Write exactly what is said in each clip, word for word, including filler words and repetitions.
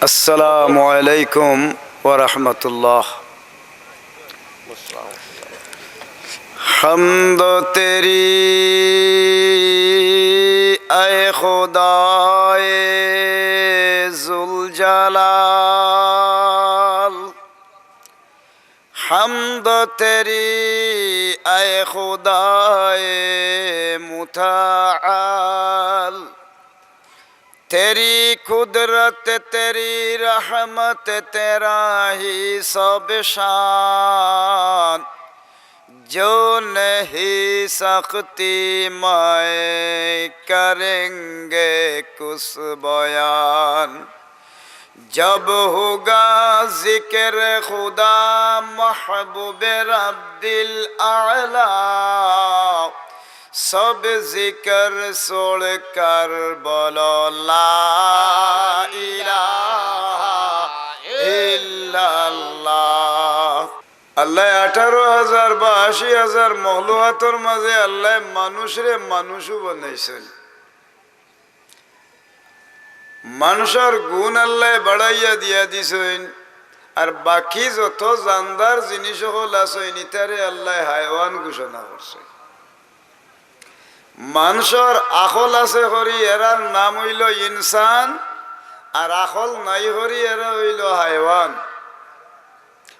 السلام عليكم ورحمة الله. حمد تیری اے خدائے ذوالجلال، حمد تیری اے خدائے متعال، تیری قدرت، تیری رحمت، تیرا ہی سب شان، جو نہیں سکتی میں کریں گے کس بیان۔ جب ہوگا ذکر خدا محبوب رب الاعلی، سب ذکر چھوڑ کر بولو لا الہ الا اللہ۔ আল্লায় আঠারো হাজার বা আশি হাজার মখলুকাতর মাজে আল্লায় মানুষরে মানুষও বানাইছইন। মানষর গুণ আল্লায় বাড়াইয়া দিয়া দিছইন, আর বাকি যত জানদার জিনিস অকল আছইন, ইতারে আল্লায় হায়ওয়ান ঘোষণা করছইন। মানষর আখল আছে করি এরার নাম অইলো ইনসান, আর আখল নাই করি এরা অইলো হায়ওয়ান।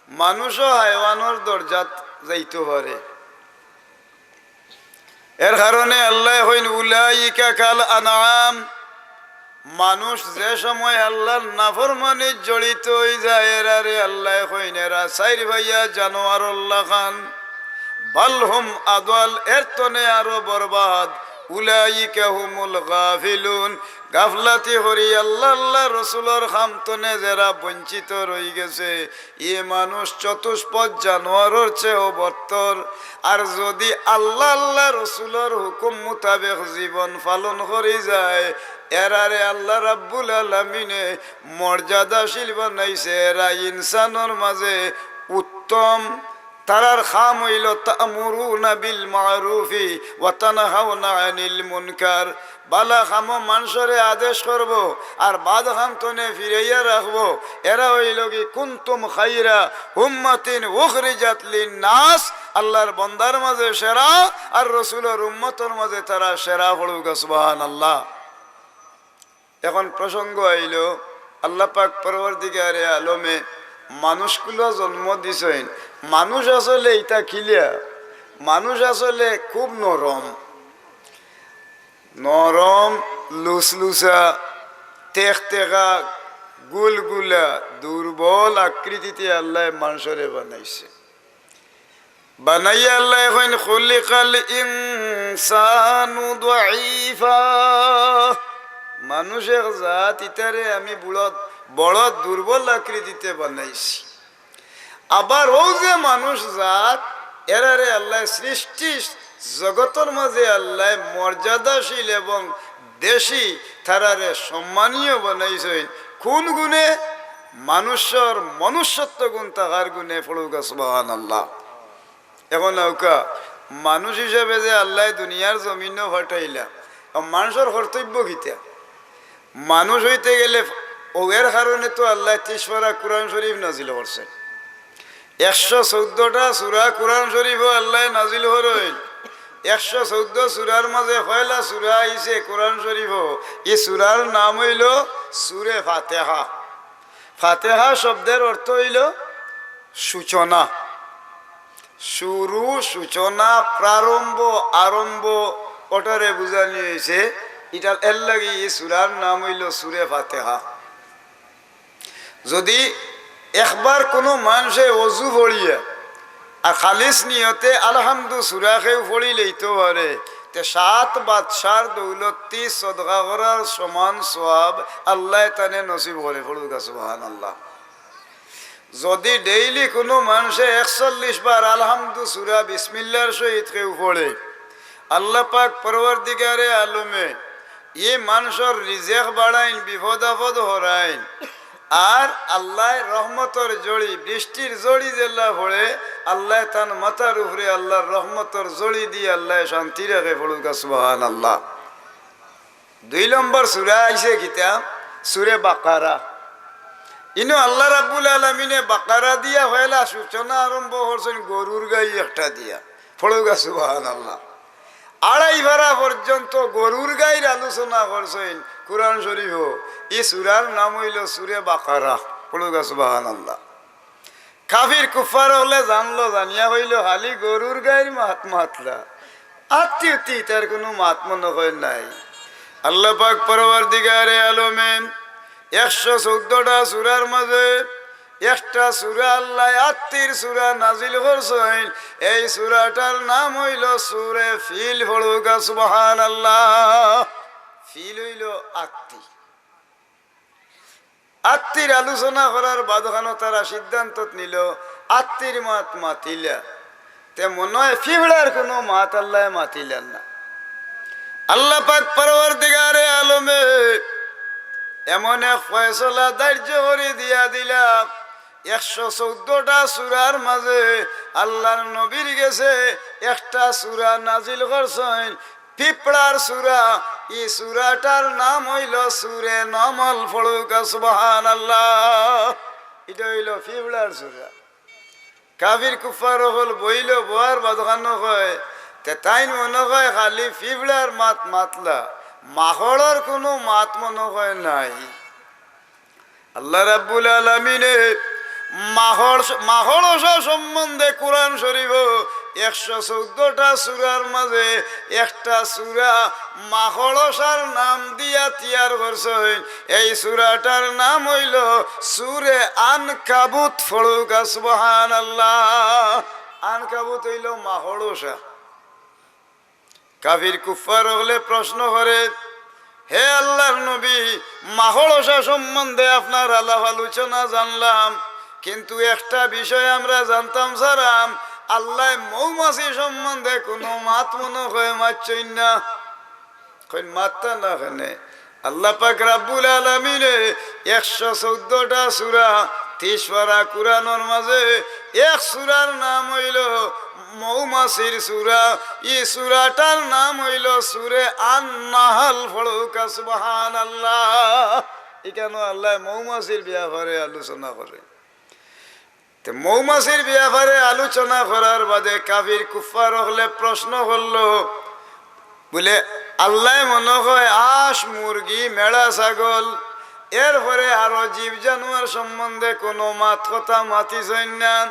মানুষও হায়ওয়ানর দরজাত যাইতো পারে। এর কারণে আল্লায় কইন, "উলাইকা কাল আনআম।" মানুষ যে সময় আল্লার নাফরমানিত জড়িত অইযায়, এরারে আল্লায় কইন, "এরা চাইর পাইয়া জানোয়ারর লাখান।" বাল হুম আদাল, এর তনে আরো বরবাদ। উলাইকা হুমুল গাফিলুন, গাফলাতি করি আল্লা, আল্লা রসুলর কাম তনে যেরা বঞ্চিত রইগেছে, ই মানুষ চতুষ্পদ জানোয়ারর চেয়েও বদতর। আর যুদি আল্লা, আল্লা রসুলর হুকুম মুতাবেক জীবন পালন করি যায়, এরারে আল্লা রাব্বুল আলামিনে মর্যাদাশীল বানাইছে। এরা ইনসানর মাজে উত্তম। তারার কাম অইলো তা'মুরুনা বিল মা'রুফি ওয়া তানহাউনা আনিল মুনকার। বালা কামো মানষরে আদেশ করবো আর বাদ কাম তনে ফিরাইয়া রাখবো। এরা অইলো কি, কুনতুম খাইরা উম্মাতিন উখরিজাত লিন নাস, আল্লার বন্দার মাজে সেরা আর রসুলর উম্মতর মাজে তারা সেরা। পড়ুকা সুবহানাল্লাহ। এখন প্রসঙ্গ আইলো, আল্লা পাক পরওয়ারদিগারে আলমে মানুষগুলা জন্ম দিছইন। মানুষ আসলে ইতা কিলা? মানুষ আসলে খুব নরম, নরম, লুসলুসা, তেখতেখা, গুলগুলা, দুর্বল আকৃতিতে আল্লায় মানষরে বানাইছে। বানাইয়া আল্লায় কইন, "খুলিকাল ইনসানু দাঈফা।" মানুষ এক জাত, ইতারে আমি বড়, বড় দুর্বল আকৃতিতে বানাইছি। আবার অউ যে মানুষ জাত, এরারে আল্লায় সৃষ্টি জগতর মাজে আল্লায় মর্যাদাশীল এবং বেশি তারারে সম্মানীয় বানাইছইন। কোন গুণে? মানুষর মনুষ্যত্ব গুণ থাকার গুণে। পড়ুকা সুবহানাল্লাহ। এখন আউকা, মানুষ হিসাবে যে আল্লায় দুনিয়ার জমিনো পাঠাইলা, মানষর কর্তব্য কিতা? মানুষ অইতে গেলে, অউ এর কারণে তো আল্লায় তিরিশ পারা কুরআন শরীফ নাজিল করছে। একশো চৌদ্দটা সূরা কুরআন শরীফো আল্লায় নাজিল করইন। একশো চৌদ্দ সূরার মাজে পয়লা সূরা আইছে কুরআন শরীফো, ই সূরার নাম অইলো সূরে ফাতিহা। ফাতিহা শব্দের অর্থ অইলো সূচনা। শুরু, সূচনা, প্রারম্ভ, আরম্ভ, ওটারে বুঝানি অইছে। ইটা এর লাগি ই সূরার নাম অইলো সূরে ফাতিহা। যুদি একবার কুনু মানষে অজু পড়িয়া আর খালিস নিয়তে আলহামদু সূরা কেউ পড়িলাইতো পারে, তে সাত বাদশার দৌলতি সদকা করার সমান সওয়াব আল্লায় তানে নসিব করে। পড়ুকা সুবহানাল্লাহ। যুদি daily কুনু মানষে একচল্লিশ বার আলহামদু সূরা বিসমিল্লাহর সহিত কেউ পড়ে, আল্লা পাক পরওয়ারদিগারে আলমে ই মানষর রিজেক বাড়াইন, বিপদ আপদ হরাইন। আর আল্লায় রহমতর জড়ি, বৃষ্টির জড়ি যেলা পড়ে, আল্লায় তান মাথার উপরে আল্লার রহমতর জড়ি দি আল্লায় শান্তি রাখে। পড়ুকা সুবহানাল্লাহ। দুই নম্বর সূরা আইছে কিতা? সূরে বাকারা। ইনো আল্লাহ রাব্বুল আলামিনে বাকারা দিয়া পয়লা সূচনা আরম্ভ করছইন গরুর গাই একটা দিয়া। পড়ুক্কা সুবহানাল্লাহ। আড়াই পারা পর্যন্ত গরুর গাইর আলোচনা করছইন কোরআন শরীফো। ই সূরার নাম অইলো সূরে বাকারা। পড়ুক্কা সুবহানাল্লাহ। কাফির কুফফার অকলে জানলো, জানিয়া কইলো, "খালি গরুর গাইর মাত মাতলা, আত্তি উত্তি ইতার কুনু মাত মনো কয় নাই।" আল্লাহ পাক পরওয়ারদিগারে আলমে একশো চৌদ্দটা সূরার মাঝে একটা সূরা আল্লায় আত্তির সূরা নাজিল করছইন। এই সূরাটার নাম অইলো সূরে ফিল। পড়ুক্কা সুবহানাল্লাহ। ফিল অইলো আত্তি। আত্তির আলোচনা করার বাদখানো তারা সিদ্ধান্তত নিলো, আত্তির মাত মাতিলা। তে মনো অয় ফিফড়ার কুনু মাত আল্লায় মাতিলা না। আল্লাহ পাক পরওয়ারদিগারে আলমে এমন এক ফয়সলা ধার্য করি দিয়া দিলা, একশো চৌদ্দটা সূরার মাঝে আল্লাহর নবীর গেছে একটা সূরা নাজিল করছইন, ফিফড়ার সূরা। ই সূরাটার নাম অইলো সূরে নামাল। পড়ুক্কা সুবহানাল্লাহ। ইটা অইলো ফিফড়ার সূরা। কাফির কুফফার অকল বইলো, বওয়ার বাদখানো কয়, তে তাইন মনো কয় খালি ফিফড়ার মাত মাতলা, মাকড়র কুনু মাত মনো কয় নাই। আল্লাহ রাব্বুল আলামিনে মাকড়, মাকড়সা সম্বন্ধে কোরআন শরীফো একশো চৌদ্দটা সূরার মাঝে একটা সূরা মাকড়সার নাম দিয়া তৈয়ার করছইন। এই সূরাটার নাম অইলো সূরে আনকাবুত। পড়ুক্কা সুবহানাল্লাহ। আনকাবুত অইলো মাকড়সা। কাফির কুফফার অকলে প্রশ্ন করে, "হে আল্লাহর নবী, মাকড়সা সম্বন্ধে আপনার আলাপ আলোচনা জানলাম, কিন্তু একটা বিষয় আমরা জানতাম চাইরাম, আল্লায় মৌমাছি সম্বন্ধে কুনু মাত মনো কয় মাতছইন না।" কইন, "মাততা না কেনে?" আল্লাহ পাক রাব্বুল আলামিনে একশো চৌদ্দটা সূরা, তিশ পারা কোরআনর মাঝে এক সূরার নাম অইলো মৌমাছির সূরা। ই সূরাটার নাম অইলো সূরে আন-নাহাল। পড়ুক্কা সুবহানাল্লাহ। ইখানো আল্লায় মৌমাছির ব্যাপারে আলোচনা করে। তে মৌমাছির ব্যাপারে আলোচনা করার বাদে কাফির কুফফার অকলে প্রশ্ন করলো, বুলে, "আল্লায় মনো কয় হাঁস, মুরগি, মেড়া, ছাগল, এরপরে আরো জীব জানোয়ার সম্বন্ধে কুনু মাত কথা মাতিছইন না।"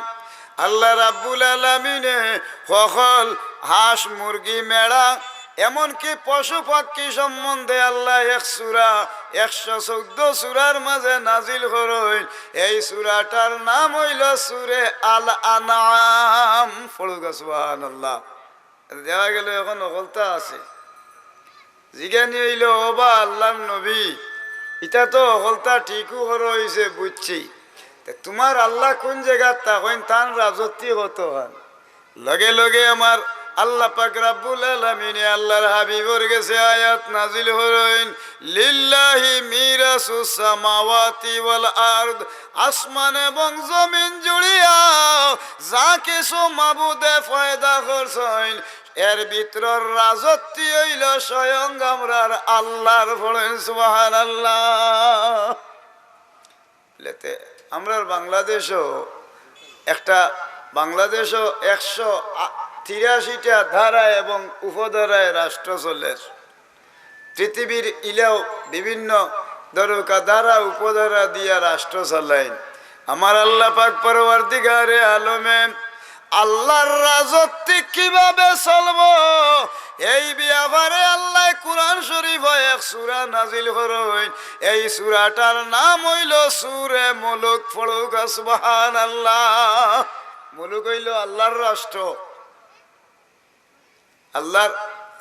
আল্লাহ রাব্বুল আলামিনে হকল হাঁস, মুরগি, মেড়া, এমনকি পশু পাখি সম্বন্ধে আল্লায় এক সূরা, একশো চৌদ্দ সূরার মাঝে নাজিল করইন। এই সূরাটার নাম অইলো সূরে আল আনআম। পড়ুক্কা সুবহানাল্লাহ। দেখা গেল অখন হকলতা আছে। জিগানি অইলো, "ও বা আল্লাহর নবী, ইটা তো হকলতা ঠিকউ করা অইছে, বুঝছি। তে তুমার আল্লাহ কুন জাগাত থাকইন, তান রাজত্ব কতখান?" লগে লগে আমার আল্লাহ পাক রাব্বুল আলামিনে আল্লাহর হাবিবর গেছে আয়াত নাজিল করইন, "লিল্লাহি মিরাসুস সামাওয়াতি ওয়াল আরদ।" আসমান এবং জমিন জুড়িয়া যা কিছু মাবুদে পয়দা করছইন, এর ভিতরর রাজত্ব অইলো স্বয়ং আমরার আল্লাহর। পড়ইন সুবহানাল্লাহ। লেতে আমরার বাংলাদেশও একটা, বাংলাদেশও একশো তিরাশিটা ধারা এবং উপধারায় রাষ্ট্র চলের। পৃথিবীর ইলাও বিভিন্ন ধরুকা ধারা উপধারা দিয়া রাষ্ট্র চালাইন। আমার আল্লাহ পাক পরওয়ারদিগারে আলমে আল্লাহর রাজত্ব কিভাবে চলবো, এই ব্যাপারে আল্লায় কুরআন শরীফো এক সূরা নাজিল করইন। এই সূরাটার নাম অইলো সূরে মুলুক। পড়ুক্কা সুবহানাল্লাহ। মুলুক অইলো আল্লাহর রাষ্ট্র। আল্লাহর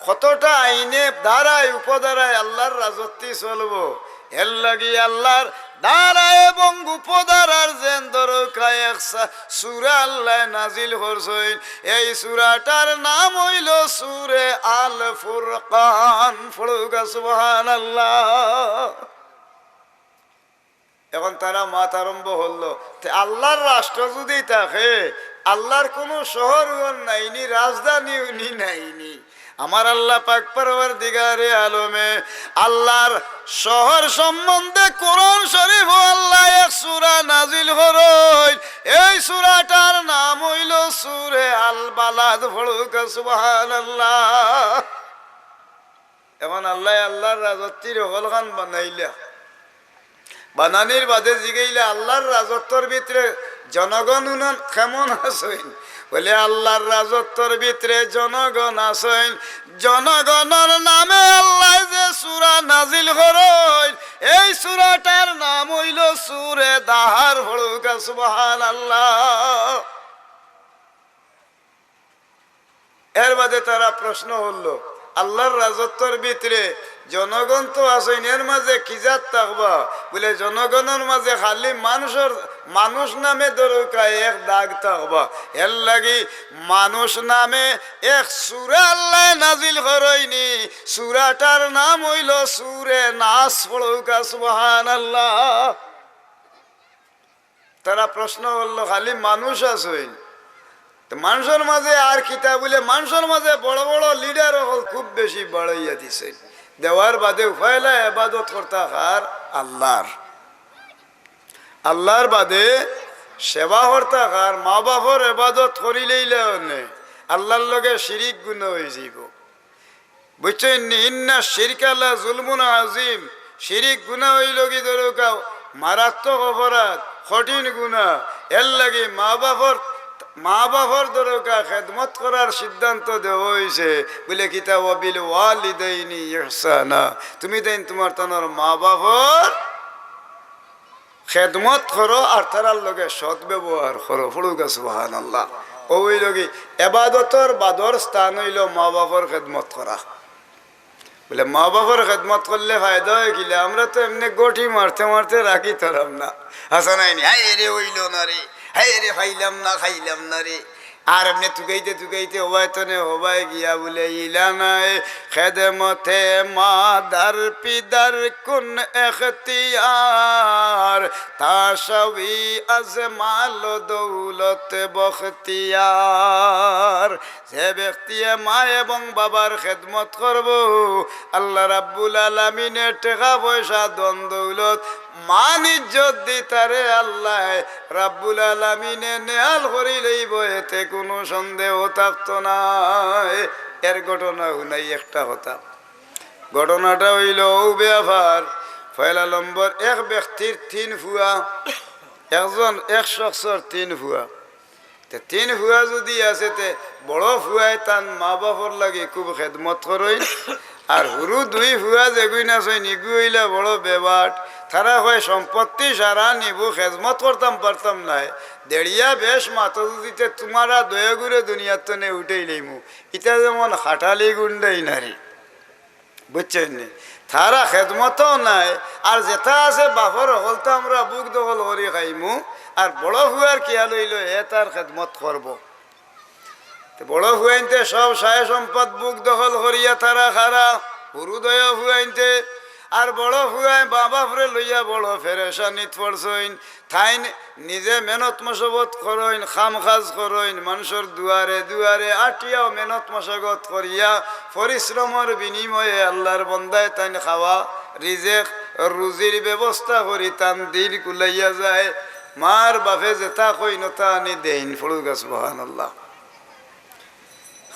কতটা আইনে ধারায় উপধারায় আল্লাহর রাজত্ব চলবো, এর লাগি আল্লাহর ধারা এবং উপধারার যেন ধরুকা এক সা-, সূরা আল্লায় নাজিল করছইন। এই সূরাটার নাম অইলো সূরে আল ফুরকান। পড়ুক্কা সুবহানাল্লাহ। অখন তারা মাত আরম্ভ করলো, তে আল্লাহর রাষ্ট্র যুদি থাকে, আল্লাহর কুনু শহর উন নাইনি, রাজধানী উনি নাইনি। আমার আল্লাহ পাক পরওয়ারদিগারে আলমে আল্লাহর শহর সম্বন্ধে কুরআন শরীফো আল্লায় এক সূরা নাজিল করইন, এই সূরাটার নাম অইলো সূরা আল বালাদ। পড়ুক্কা সুবহানাল্লাহ। এখন আল্লায় আল্লার রাজত্বর হকলখান বানাইলা, বানানির বাদে জিগাইলা, "আল্লার রাজত্বর ভিতরে জনগণ উনান কেমন আছইন?" বলে, "আল্লার রাজত্বর ভিতরে জনগণ আছইন, জনগণর নামে আল্লায় যে সূরা নাজিল করইন, এই সূরাটার নাম অইলো সূরা দাহার।" পড়ুক্কা সুবহানাল্লাহ। এর বাদে তারা প্রশ্ন করলো, "আল্লার রাজত্বর ভিতরে জনগণ তো আছইন, এর মাঝে কি জাত থাকবা?" বলে, "জনগণর মাঝে খালি মানুষর, মানুষ নামে ধরুক্কা এক দাগ থাকবা।" এর লাগি মানুষ নামে এক সূরা আল্লায় নাজিল করইন, সূরাটার নাম অইলো সূরা নাস। পড়ুক্কা সুবহানাল্লাহ। তারা প্রশ্ন করলো, "খালি মানুষ আছইন, তো মানুষর মাঝে আর কিতা?" বলে, "মানুষর মাঝে বড় বড় লিডার অকল খুব বেশি বাড়াইয়া দিছইন, দেওয়ার বাদে পয়লা এবাদত করতা কার? আল্লার। আল্লার বাদে সেবা করতা কার? মা বাপর এবাদত করিলাইলে অনে আল্লার লগে শিরিক গুনা অইযিবো।" বুঝছইন নি? ইন্না শিরকা লা যুলমুন আযীম। শিরিক গুনা অইলো কি ধরুক্কা মারাত্মক অপরাধ, কঠিন গুনা। এর লাগি মা বাপর, মা বাপর ধরুক্কা খেদমত করার সিদ্ধান্ত দেওয়া অইছে। বলে কিতা? "ওয়া বিল ওয়ালিদাইনি ইহসানা।" তুমি তাইন তুমার তানর মা বাপর খেদমত করো আর তারার লগে সৎ ব্যবহার করো। পড়ুক্কা সুবহানাল্লাহ। অউ অইলো কি এবাদতর বাদর স্থান অইলো মা বাপর খেদমত করা। বলে, "মা বাপর খেদমত করলে ফায়দা অয় কিলা? আমরা তো এমনে গটি মারতে মারতে রাখি তারাম না।" হাছা নায় নি? "হায় রে, অইলো না রে, হায় রে, পাইলাম না, খাইলাম না রে।" আর এমনে তুকাইতে তুকাইতে হবায় তনে হবায় গিয়া বলে, "ইলা নায় খেদমতে মাদার পিদার কুন এখতিয়ার, তা সবই আজ মাল দৌলত বখতিয়ার।" যে ব্যক্তিয়ে মা এবং বাবার খেদমত করবো, আল্লাহ রাব্বুল আলামিনে টেকা পয়সা ধন দৌলত মান ইজ্জত দি তারে আল্লাহ রাব্বুল আলামিনে নেয়াল করি লইবো, এতে কুনু সন্দেহ থাকতো নায়। এর ঘটনা হুনাই একটা কথা। ঘটনাটা অইলো অউ ব্যাপার, পয়লা নম্বর, এক ব্যক্তির তিন ফুয়া, একজন, এক শখসর তিন ফুয়া। তে তিন ফুয়া যুদি আছে, তে বড় ফুয়ায় তান মা বাপর লাগি খুব খেদমত করইন, আর হুরু দুই ফুয়া যেগুইন আছইন, ইগু অইলা বড় বেবাট। তারা কয়, "সম্পত্তি সারা নিবো, খেদমত করতাম পারতাম নায়, দেড়িয়া বেশ মাতো যুদি, তে তুমারা দুইওগুরে দুনিয়ার তনে উঠাইলাইমু।" ইতা যেমন খাটালি গুন্ডাই নারী। বুঝছইন নি? তারা খেদমতও নাই, আর যেটা আছে বাপর হকলতা আমরা বুক দখল করি খাইমু, আর বড় ফুয়ার খিয়াল অইলো হে তার খেদমত করবো। তে বড় ফুয়াইন্তে সব সায় সম্পদ বুক দখল করিয়া তারা খারা, হুরুদয় ফুয়াইন্তে, আর বড় ফুয়ায় মা বাপরে লইয়া বড় ফেরেশানিত পড়ছইন। তাইন নিজে মেহনত মশাবত করইন, কাম কাজ করইন, মানষর দুয়ারে দুয়ারে আটিয়াও মেহনত মশাগত করিয়া পরিশ্রমর বিনিময়ে আল্লার বন্দায় তাইন খাওয়া, রিজেক, রুজির ব্যবস্থা করি তান দিল কুলাইয়া যায়। মার বাপে যেটা কইন অতা আনি দেইন, পড়ুক্কা সুবহানাল্লাহ।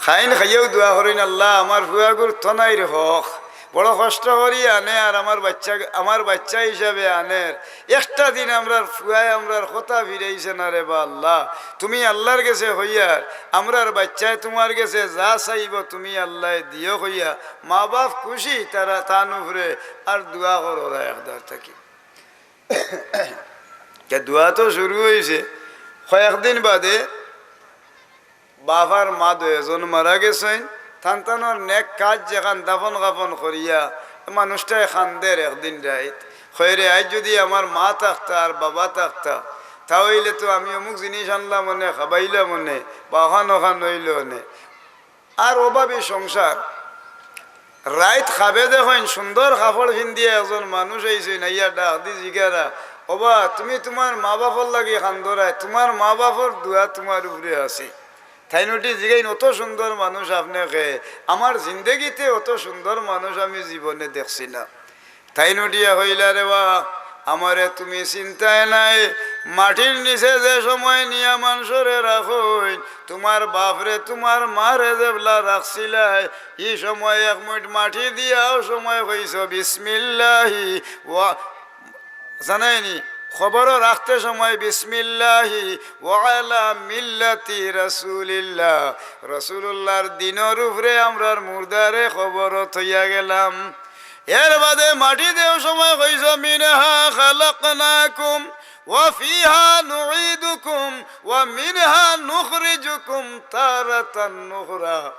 খাইন খাইয়াও দোয়া করইন, "আল্লাহ, আমার ফুয়াগুর থনাইর হক, বড় কষ্ট করি আনে, আর আমার বাইচ্চা, আমার বাইচ্চা হিসাবে আনের। একটা দিন আমরার ফুয়ায় আমরার কথা ফিরাইছে না রে বা আল্লাহ। তুমি আল্লার গেছে কইয়ার, আমরার বাইচ্চায় তুমার গেছে যা চাইবো তুমি আল্লায় দিও" কইয়া মা বাপ খুশি, তারা তান উপরে আর দোয়া করো ওরা একদার থাকি। তে দোয়া তো শুরু অইছে, কয়েকদিন বাদে বাপ আর মা দুইজন মারা গেছইন। তান তানর নেক কাজ যেখান দাফন কাফন করিয়া মানুষটায় কান্দের একদিন রাইত। কয়, "রে, আইজ যুদি আমার মা থাকতা আর বাবা থাকতা, তা অইলে তো আমি অমুক জিনিস আনলাম অনে, খাবাইলাম অনে, বা অখান অখান অইলো অনে।" আর অভাবী সংসার। রাইত খাবে দেখইন সুন্দর কাপড় পিন্দিয়া একজন মানুষ আইছইন, আইয়া ডাক দি জিগারা, "ওবা, তুমি তুমার মা বাপর লাগি কান্দরায়, তুমার মা বাপর দোয়া তুমার উপরে আছে।" তাইন উঠি জিগাইন, "অত সুন্দর মানুষ আপনে কে? আমার জিন্দেগিতে অত সুন্দর মানুষ আমি জীবনে দেখছি না।" তাইন উঠিয়া কইলা, "রে বা, আমারে তুমি চিনতায় নায়, মাটির নিচে যে সময় নিয়া মানষরে রাখইন, তুমার বাফরে তুমার মারে যেবলা রাখছিলায়, ই সময় এক মুইট মাটি দিয়াও সময় কইছো বিসমিল্লাহি ওয়া, জানাইনি, কবরো রাখতে সময় বিসমিল্লাহি ওয়া আলা মিল্লাতি রাসূলিল্লাহ, রাসূলুল্লাহর দ্বীনর উপরে আমরার মুর্দারে কবরো থইয়া গেলাম। এর বাদে মাটি দেও সময় কইছো, "মিনহা খালাকনাকুম ওয়া ফিহা নুঈদুকুম ওয়া মিনহা নুখরিজুকুম তারাতান নুখরা।"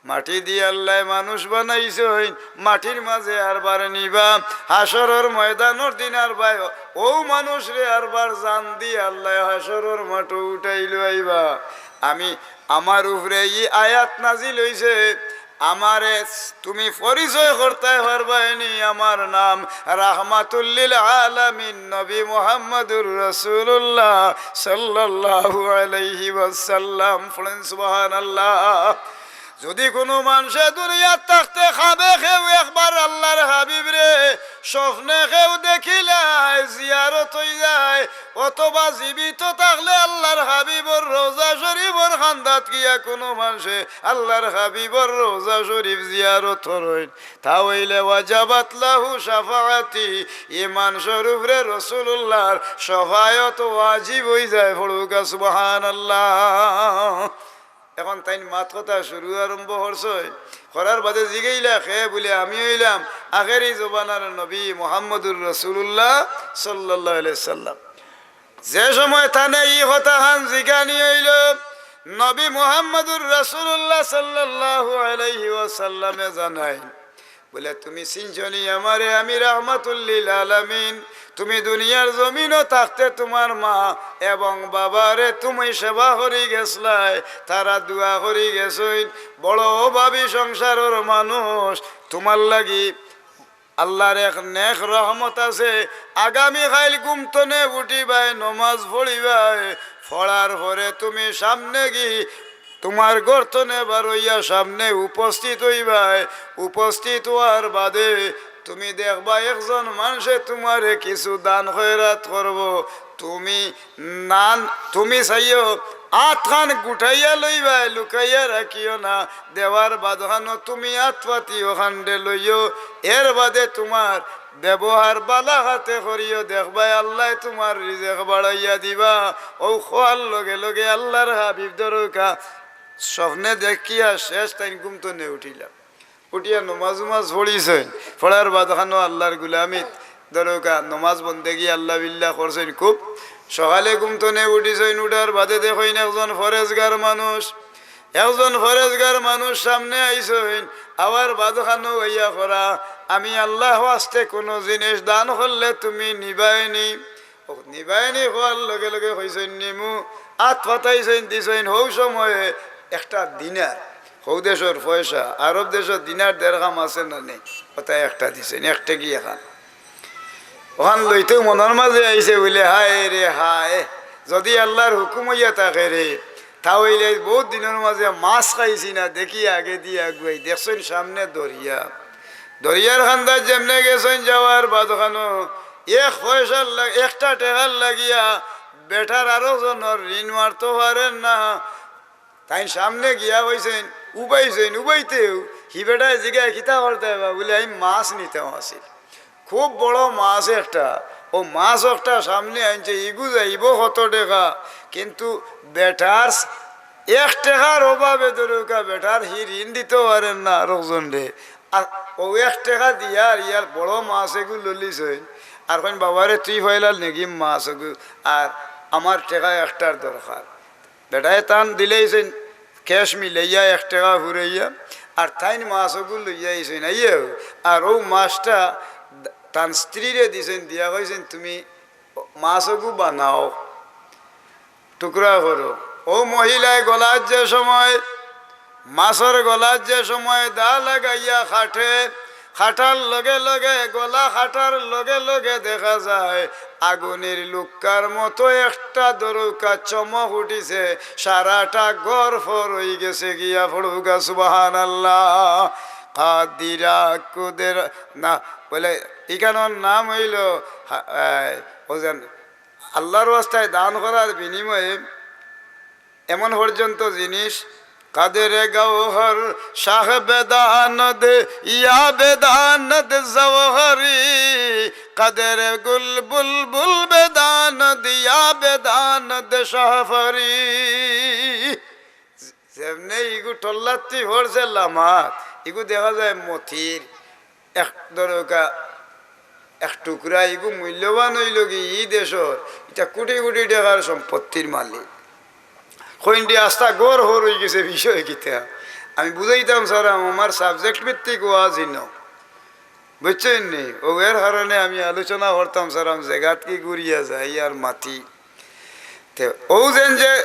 মাটি দিয়া আল্লায় মানুষ বানাইছইন, মাটির মাঝে আরবার নিবা। হাশরর ময়দানর দিন আরবার অউ মানুষরে আরবার জান দিয়া আল্লায় হাশরর মাঠো উঠাই লইবা। আমি, আমার উপরে ই আয়াত নাজিল অইছে, আমারে তুমি পরিচয় করতায় পারবায়নি আমার নাম রাহমাতুল্লিল আলামিন নবী মুহাম্মাদুর রাসূলুল্লাহ সাল্লাল্লাহু আলাইহি ওয়াসাল্লাম। পড়েন সুবহানাল্লাহ। যুদি কুনু মানষে দুনিয়াত থাকতে খাবে কেউ একবার আল্লাহর হাবিবরে, স্বপ্নে কেউ দেখিলায়, জিয়ারত অইযায়, অথবা জীবিত থাকলে আল্লাহর হাবিবর রওজা শরীফর কান্দাত গিয়া কুনু মানষে আল্লাহর হাবিবর রওজা শরীফ জিয়ারত করইন, তা অইলে ওয়াজাবাত লাহু শাফাআতি, ই মানষর উপরে রাসূলুল্লাহর শাফাআত ওয়াজিব অইযায়। পড়ুক্কা সুবহানাল্লাহ। এখন তাইন মাত কথা শুরু আরম্ভ করছইন, করার বাদে জিগাইলা, "কে?" বুলে, "আমি অইলাম আখেরি জমানার নবী মুহাম্মদুর রাসূলুল্লাহ সাল্লাল্লাহু আলাইহি সাল্লাম।" যে সময় তানে ই কথাখান জিগানি অইলো, নবী মুহাম্মদুর রাসূলুল্লাহ সাল্লাল্লাহু আলাইহি ওয়াসাল্লামে জানাইন, বুলে, "তুমি চিনছো নি আমারে? আমি রাহমাতুল্লিল আলামিন। তুমি দুনিয়ার জমিনো থাকতে তুমার মা এবং বাবারে তুমি সেবা করি গেছলায়, তারা দোয়া করি গেছইন, বড় অভাবী সংসারর মানুষ, তুমার লাগি আল্লাহর এক নেক রহমত আছে। আগামী কাইল ঘুম তনে উঠিবায়, নমাজ পড়িবায়, পড়ার পরে তুমি সামনে গি তুমার ঘর তনে বারইয়া সামনে উপস্থিত অইবায়। উপস্থিত অওয়ার বাদে তুমি দেখবায় একজন মানষে তুমারে কিছু দান খয়রাত করবো। তুমি নান, তুমি চাইও আতখান গুটাইয়া লইবায়, লুকাইয়া রাখিও না। দেওয়ার বাদখানো তুমি আত পাতিও, কান্দে লইও। এর বাদে তুমার ব্যবহার বালা খাতে করিও, দেখবায় আল্লায় তুমার রিজেক বাড়াইয়া দিবা।" অউ কওয়ার লগে লগে আল্লাহর হাবিব ধরুক্কা স্বপ্নে দেখিয়া শেষ তাইন ঘুম তনে উঠিলা। উঠিয়া নমাজ উমাজ পড়িছইন, পড়ার বাদখানো আল্লাহর গুলামিত ধরুক্কা নমাজ বন্দেগি আল্লাহ বিল্লাহ করছইন খুব। সকালে ঘুম তনে উঠিছইন, উঠার বাদে দেখইন একজন ফরেজগার মানুষ, একজন ফরেজগার মানুষ সামনে আইছইন, আবার বাদখানো অইয়া করা, "আমি আল্লাহর ওয়াস্তে কুনু জিনিস দান করলে তুমি নিবায়নি?" ও, নিবায়নি কওয়ার লগে লগে কইছইন, "নিমু।" আত পাতাইছইন, দিছইন, হউ সময়ে একটা দিনার, হউ দেশর পয়সা, আরব দেশর দিনার দেড়হাম আছে না নি, অতা একটা দিছইন, এক টেকি এখান। অখান লইতেউ মনর মাঝে আইছে বুলে, "হায় রে হায়, যুদি আল্লাহর হুকুম অইয়া থাকে রে, তা অইলে বউত দিনর মাঝে মাছ খাইছি না, দেখি আগেদি আগুয়াই।" দেখছইন সামনে দরিয়া, দরিয়ার কান্দাত যেমনে গেছইন, যাওয়ার বাদখানো এক পয়সার লাগ-, একটা টেকার লাগিয়া বেটার আরক জনর ঋণ মারতো পারের না। তাইন সামনে গিয়া কইছইন, উবাইছইন, উবাইতেউ হি বেটায় জিগায়, "কিতা করতায় বা?" বুলে, "আমি মাছ নিতাম আছিল।" খুব বড় মাছ একটা, অউ মাছ একটা সামনে আনছে, ইগু যাইবো কত টেকা, কিন্তু বেটার এক টেকার অভাবে ধরুক্কা বেটার হি ঋণ দিতো পারের না আরক জনরে। আর অউ এক টেকা দিয়া আর ইয়ার বড় মাছ এগু ললিছইন, আর কইন, "বাবারে, তুই পাইলার নেগি মাছ এগু, আর আমার টেকা একটার দরকার।" বেটায় তান দিলাইছইন, ক্যাশ মিলাইয়া এক টেকা ফুরাইয়া, আর তাইন মাছ অগু লইয়া আইছইন, আইয়াউ, আর অউ মাছটা তান স্ত্রীরে দিছইন, দিয়া কইছইন, "তুমি মাছ অগু বানাও, টুকরা করো।" অউ মহিলায় গলাত যে সময়, মাছর গলাত যে সময় দা লাগাইয়া কাটে, কাটার লগে লগে, গলা কাটার লগে লগে দেখা যায় আগুনির লুক্কার মতো একটা ধরুক্কা চমক উঠিছে, সারাটা ঘর ফর অইগেছে গিয়া। পড়ুক্কা সুবহানাল্লাহ। কাদিরা কুদের না, বুলে, ইখানর নাম অইলো, হা-, এ, অউ যেন আল্লাহর ওয়াস্তায় দান করার বিনিময়ে এমন পর্যন্ত জিনিস, কাদের গওহর শাহ বেদানদ, ইয়া বেদানদ জওহরি, কাদের গুল বুলবুল বেদানদ, ইয়া বেদানদ শাহফরি। যেমনে ইগু টল্লাত্তি পড়ছে লামাত, ইগু দেখা যায় মতির এক দরকা এক টুকরা, ইগু মূল্যবান অইল কি ই দেশর, ইটা কোটি কোটি টেকার সম্পত্তির মালিক। কইন দি আস্তা ঘর হর অই গেছে, বিষয় কিতা? আমি বুঝাইতাম সারাম, আমার subject ভিত্তিক ওয়াজ ইনো, বুঝছইন নি? ও এর কারণে আমি আলোচনা করতাম সারাম, জেগাত কি ঘুরিয়া যাই আর মাতি। তে ও যেন যে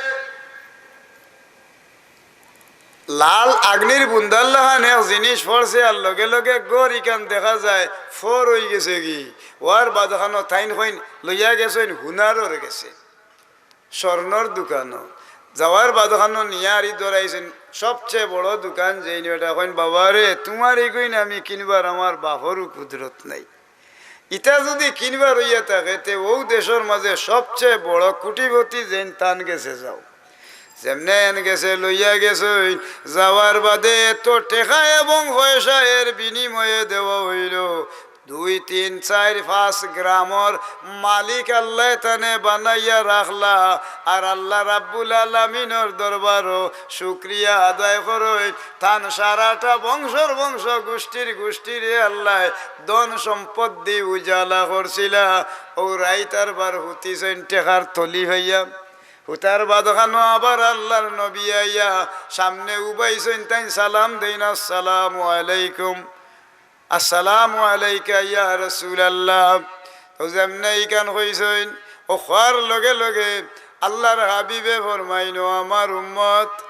লাল আগ্নির বুন্দার লাখান এক জিনিস পড়ছে, আর লগে লগে ঘর ইখান দেখা যায় ফর অই গেছে কি, ওয়ার বাদখানো তাইন কইন লইয়া গেছইন হুনারর গেছে, স্বর্ণর দোকানো। যাওয়ার বাদখানো নিয়া আরি ধরাইছইন সবচেয়ে বড় দোকান যেইন, বেটা কইন, "বাবা রে, তুমার ইগুইন আমি কিনবার আমার বাপরও কুদরত নাই।" ইতা যুদি কিনবার অইয়া থাকে, তে অউ দেশর মাঝে সবচেয়ে বড় কোটিপতি যেইন তান গেছে যাও। যেমনে এন গেছে, লইয়া গেছইন, যাওয়ার বাদে এত টেকা এবং পয়সা এর বিনিময়ে দেওয়া অইল। দুই, তিন, চাইর, পাঁচ গ্রামর মালিক আল্লায় তানে বানাইয়া রাখলা। আর আল্লাহ রাব্বুল আলামিনর দরবারও শুকরিয়া আদায় করইন, তান সারাটা বংশর বংশ, গুষ্টির গুষ্টিরে আল্লায় ধন সম্পদ দি উজালা করছিলা। অউ রাইত আরবার হুতিছইন টেকার থলি পাইয়া। হুতার বাদখানো আবার আল্লাহর নবী আইয়া সামনে উবাইছইন, তাইন সালাম দেইন, "আসসালামু আলাইকুম।" "আসসালামু আলাইকা ইয়া রাসূলাল্লাহ।" তো যেমনে ইখান কইছইন, ও কওয়ার লগে লগে আল্লাহর হাবিবে ফরমাইন, "ও আমার উম্মত,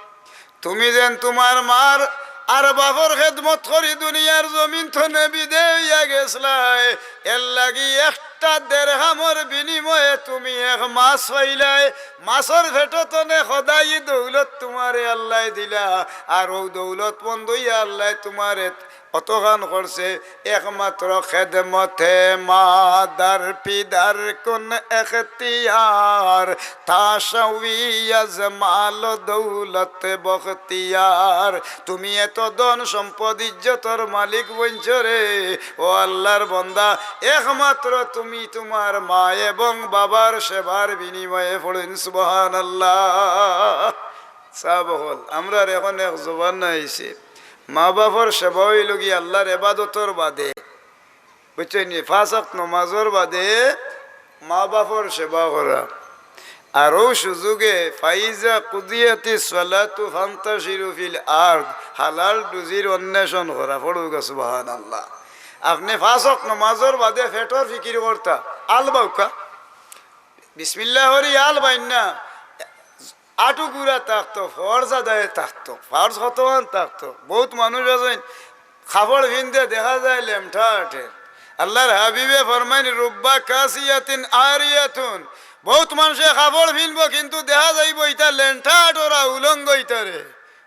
তুমি যেন তুমার মার আর বাপর খেদমত করি দুনিয়ার জমিন থনে বিদেয় অইয়া গেছলায়, এর লাগি একটা দেরহামর বিনিময়ে তুমি এক মাছ পাইলায়, মাছর পেটো থনে খোদাই দৌলত তুমারে আল্লায় দিলা, আর অউ দৌলতমন্দ অইয়া আল্লায় তুমারে অতখান করছে, একমাত্র খেদমতে মা দার পিদার কুন এখতিয়ার, তা সাউই আজ মাল দৌলত বখতিয়ার।" তুমি এত ধন সম্পদ ইজ্জতর মালিক বনছো রে, ও আল্লাহর বন্দা, একমাত্র তুমি তুমার মা এবং বাবার সেবার বিনিময়ে। পড়ইন সুবহানাল্লাহ। সাব অকল, আমরার এখন এক জবান আইছে, মা বাপর সেবা অইল গি আল্লাহর এবাদতর বাদে, বুঝছইন নি? পাঁচ ওয়াক্ত নমাজর বাদে মা বাপর সেবা করা। আর অউ সুযোগে ফাইজা কুদিয়াতি সলাতু ফান্তাশিরু ফিল আরদ, হালাল রুজির অন্বেষণ করা। পড়উক্কা সুবহানাল্লাহ। আপনে পাঁচ ওয়াক্ত নমাজর বাদে পেটর ফিকির করতা, আলবাউক্কা। বিসমিল্লাহ করি আলবাইন না। আটু গুড়া থাকতো, ফরজ আদায় থাকতো, ফরজ কতখান থাকতো। বউত মানুষ আছইন, কাপড় ফিন্দে দেখা যায় লেমটা আটের। আল্লাহর হাবিবে ফরমাইন, "রুব্বা কাসিয়াতিন আরিয়াতুন।" বউত মানষে কাপড় ফিনবো, কিন্তু দেখা যাইবো ইতা লেমটা আটরা, উলঙ্গ ইতারে।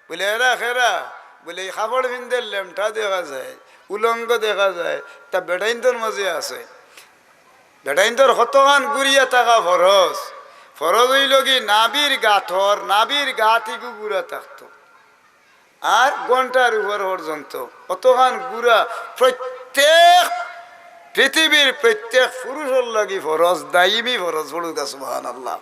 বুলে, "এরা কেরা?" বুলে, "ই কাপড় ফিনদের লেমটা দেখা যায়, উলঙ্গ দেখা যায়, তা বেটাইন্তর মাঝে আছে।" বেটাইন্তর কতখান গুড়িয়া থাকা ফরজ। ফরজ অইল গি নাভির গাঁথর, নাভির গাঁথ ইগু গুড়া থাকতো। আর ঘন্টার উপর পর্যন্ত অতখান গুড়া প্রত্যেক পৃথিবীর প্রত্যেক পুরুষর লাগি ফরজ, দাইমি ফরজ। পড়উক্কা সুবহানাল্লাহ।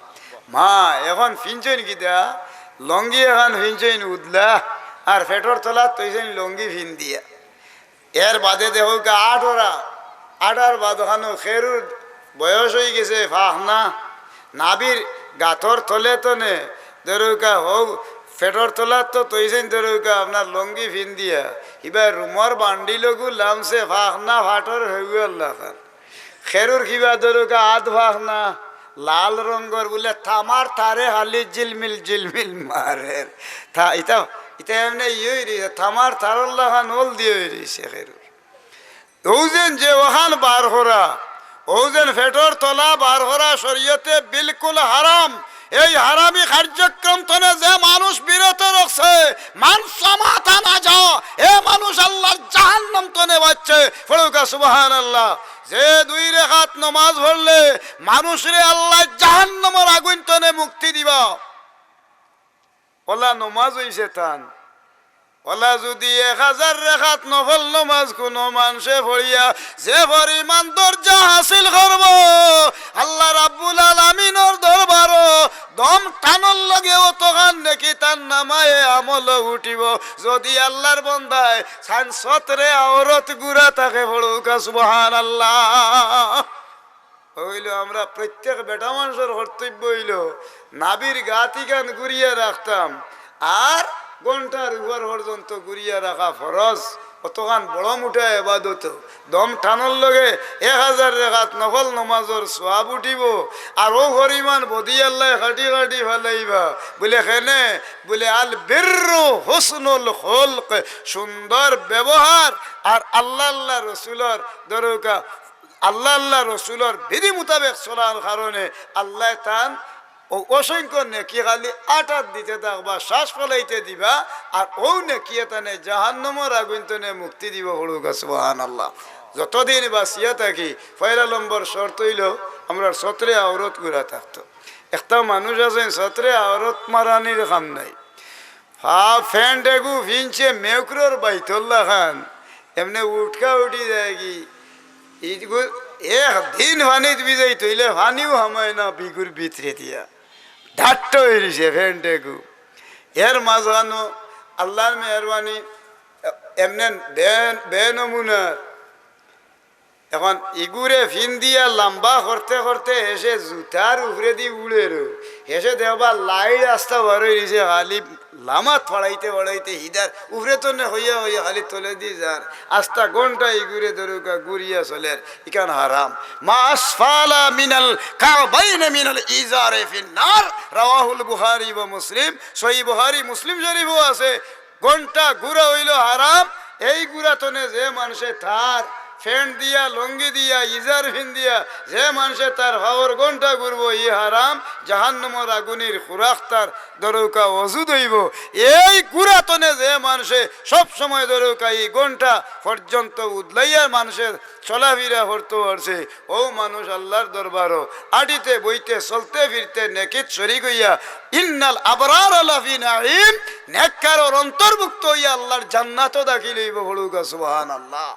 মা এখন ফিনছইন কিতা? লঙ্গি এখন ফিনছইন উদলা, আর পেটর তলাত থইছইন লঙ্গি ফিন্দিয়া। এর বাদে দেখউক্কা আটরা, আটার বাদখানো খেরুর বয়স অইগেছে, ফাখনা, নাভির গাঁথর তলে থনে, ধরউক্কা হউ, পেটর তলাত তো থইছইন ধরউক্কা আপনার লঙ্গি ফিন্দিয়া, ইবায় রুমর বান্ডিলগু লামছে, ফাখনা ফাটর হইগু আল্লাহ খান। খেরুর কিবা ধরউক্কা আধ ফাখনা, লাল রঙ্গর, বুলে, "তামার তারে খালি ঝিলমিল ঝিলমিল মারের।" তা, ইতা, ইতা এমনে ইয়ে অই রইছে, তামার তারর লাখান ওল দিয়া অই রইছে খেরুর। অউ যেন যে অখান বার করা, অউ যেন পেটর তলা বার করা শরীয়তে বিলকুল হারাম। এই হারামি কার্যক্রম থনে যে মানুষ বিরত রাখছে, মান সামাতা নাজা, এ মানুষ আল্লাহর জাহান্নাম থনে বাচছে। পড়উক্কা সুবহানাল্লাহ। যে দুই রেকাত নমাজ পড়লে মানুষরে আল্লায় জাহান্নাম দিবা। অলা নমাজ অইছে তান। অলা যুদি এক হাজার রেকাত নফল নমাজ কুনু মানষে পড়িয়া যে পরিমাণ দরজা হাসিল করবো, আল্লাহ রাব্বুল আলামিনর দরবারো দম টানর লগে অতখান নেকি তার নামায়ে আমলো উঠিবো। যুদি আল্লাহর বন্দায় তান সতরে আওরত গুরা থাকে, পড়ুকা সুবহানাল্লাহ। অইলো আমরা প্রত্যেক বেটা মানষর কর্তব্য অইলো নাভির গাত ইখান গুরিয়া রাখতাম, আর ঘন্টার উপর পর্যন্ত গুরিয়া রাখা ফরজ। অতখান বড় মুটা এবাদত। দম টানর লগে এক হাজার রেকাত নফল নমাজর সওয়াব উঠিবো, আর অউ পরিমাণ বদি আল্লায় কাটি কাটি ফালাইবা। বুলে, কেনে? বুলে, আল বিররু হুসনুল খুলক, সুন্দর ব্যবহার, আর আল্লাহ, আল্লাহ রসুলর দরুকা আল্লাহ, আল্লাহ রসুলর বিধি মোতাবেক চলার কারণে আল্লায় তান অউ অসংখ্য নেকি খালি আটাত দিতে থাকবা, শ্বাস ফালাইতে দিবা, আর অউ নেকিয়ে তানে জাহান্নামর আগুইন তনে মুক্তি দিবো। পড়ুকা সুবহানাল্লাহ। যতদিন বাঁচিয়া থাকি, পয়লা নম্বর শর্ত অইলো আমরার সতরে আওরত গুরা থাকতো। একটা মানুষ আছইন, সতরে আওরত মারানির কাম নাই, হা, প্যান্ট এগু ফিনছে মেকুরর বাইতর লাখান, এমনে উটকা উঠি যায়গি। ইগু একদিন পানিত ভিজাইতো অইলে পানিও হামায় না বিগুর ভিতরে দিয়া, ডাট্ট অইরিছে প্যান্ট এগু। এর মাঝখানো আল্লাহর মেহেরবানি, এমনে বে-, বেনমুনা অখন ইগুরে ফিন্দিয়া লাম্বা করতে করতে হেষে জুতার উপরেদি উড়ের। হেষে দেখবা লাইট আস্তা বার অইরিছে, খালি লামাত ফাড়াইতে ফাড়াইতে হিদার উপরে তনে হইয়া হইয়া খালি তলেদি যার। আস্তা ঘন্টা ইগুরে দরুকা গুরিয়া চলের। ইখান হারাম। মা আসফালা মিনাল কাবাইন মিনাল ইজারে ফিন্নার। রাওয়াহুল বুখারী ওয়া মুসলিম। সহিহ বুখারী, মুসলিম শরীফো আছে। ঘন্টা গুরা অইলো হারাম। এই গুরা তনে যে মানষে তার প্যান্ট দিয়া, লুঙ্গি দিয়া, ইজার ফিন্দিয়া যে মানষে তার পাওর ঘন্টা গুরবো, ই হারাম, জাহান্নামর আগুনির খুরাক তার দরুকা অজুদ অইবো। এই গুরা তনে যে মানষে সব সময় দরুকা ই ঘন্টা পর্যন্ত উদলাইয়া মানষে চলাফিরা করতো পারছে, অউ মানুষ আল্লাহর দরবারো আটিতে বইতে চলতে ফিরতে নেকিত শরিক অইয়া, ইন্নাল আবরারা লাফি নাঈম, নেককারর অন্তর্ভুক্ত অইয়া আল্লাহর জান্নাতো দাখিল অইবো। পড়ুকা সুবহানাল্লাহ।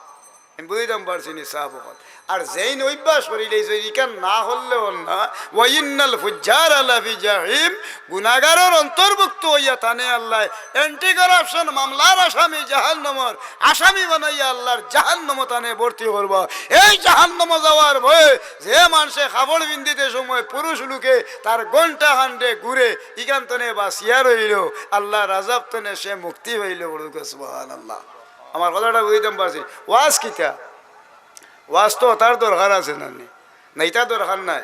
আমি বুঝাইতাম পারছি নি সাব অকল? আর যেইন অভ্যাস করিলাইছে, ইখান না করলেও না, ওয়া ইন্নাল ফুজ্জারা লাফি জাহিম, গুনাগারর অন্তর্ভুক্ত অইয়া তানে আল্লায় anti corruption মামলার আসামি, জাহান্নামর আসামি বানাইয়া আল্লাহর জাহান্নামো তানে ভর্তি করবা। এই জাহান্নামো যাওয়ার ভয়ে যে মানষে কাপড় পিন্দিতে সময় পুরুষ লোকে তার ঘন্টা খান্ডে ঘুরে, ইখান তনে বাঁচিয়া রইলো, আল্লাহর আজাব তনে সে মুক্তি পাইলো। পড়ুকা সুবহানাল্লাহ। আমার কথাটা বুঝাইতাম পারছি? ওয়াজ কিতা? ওয়াজ তো অতার দরকার আছে না নি? না, ইতা দরকার নাই।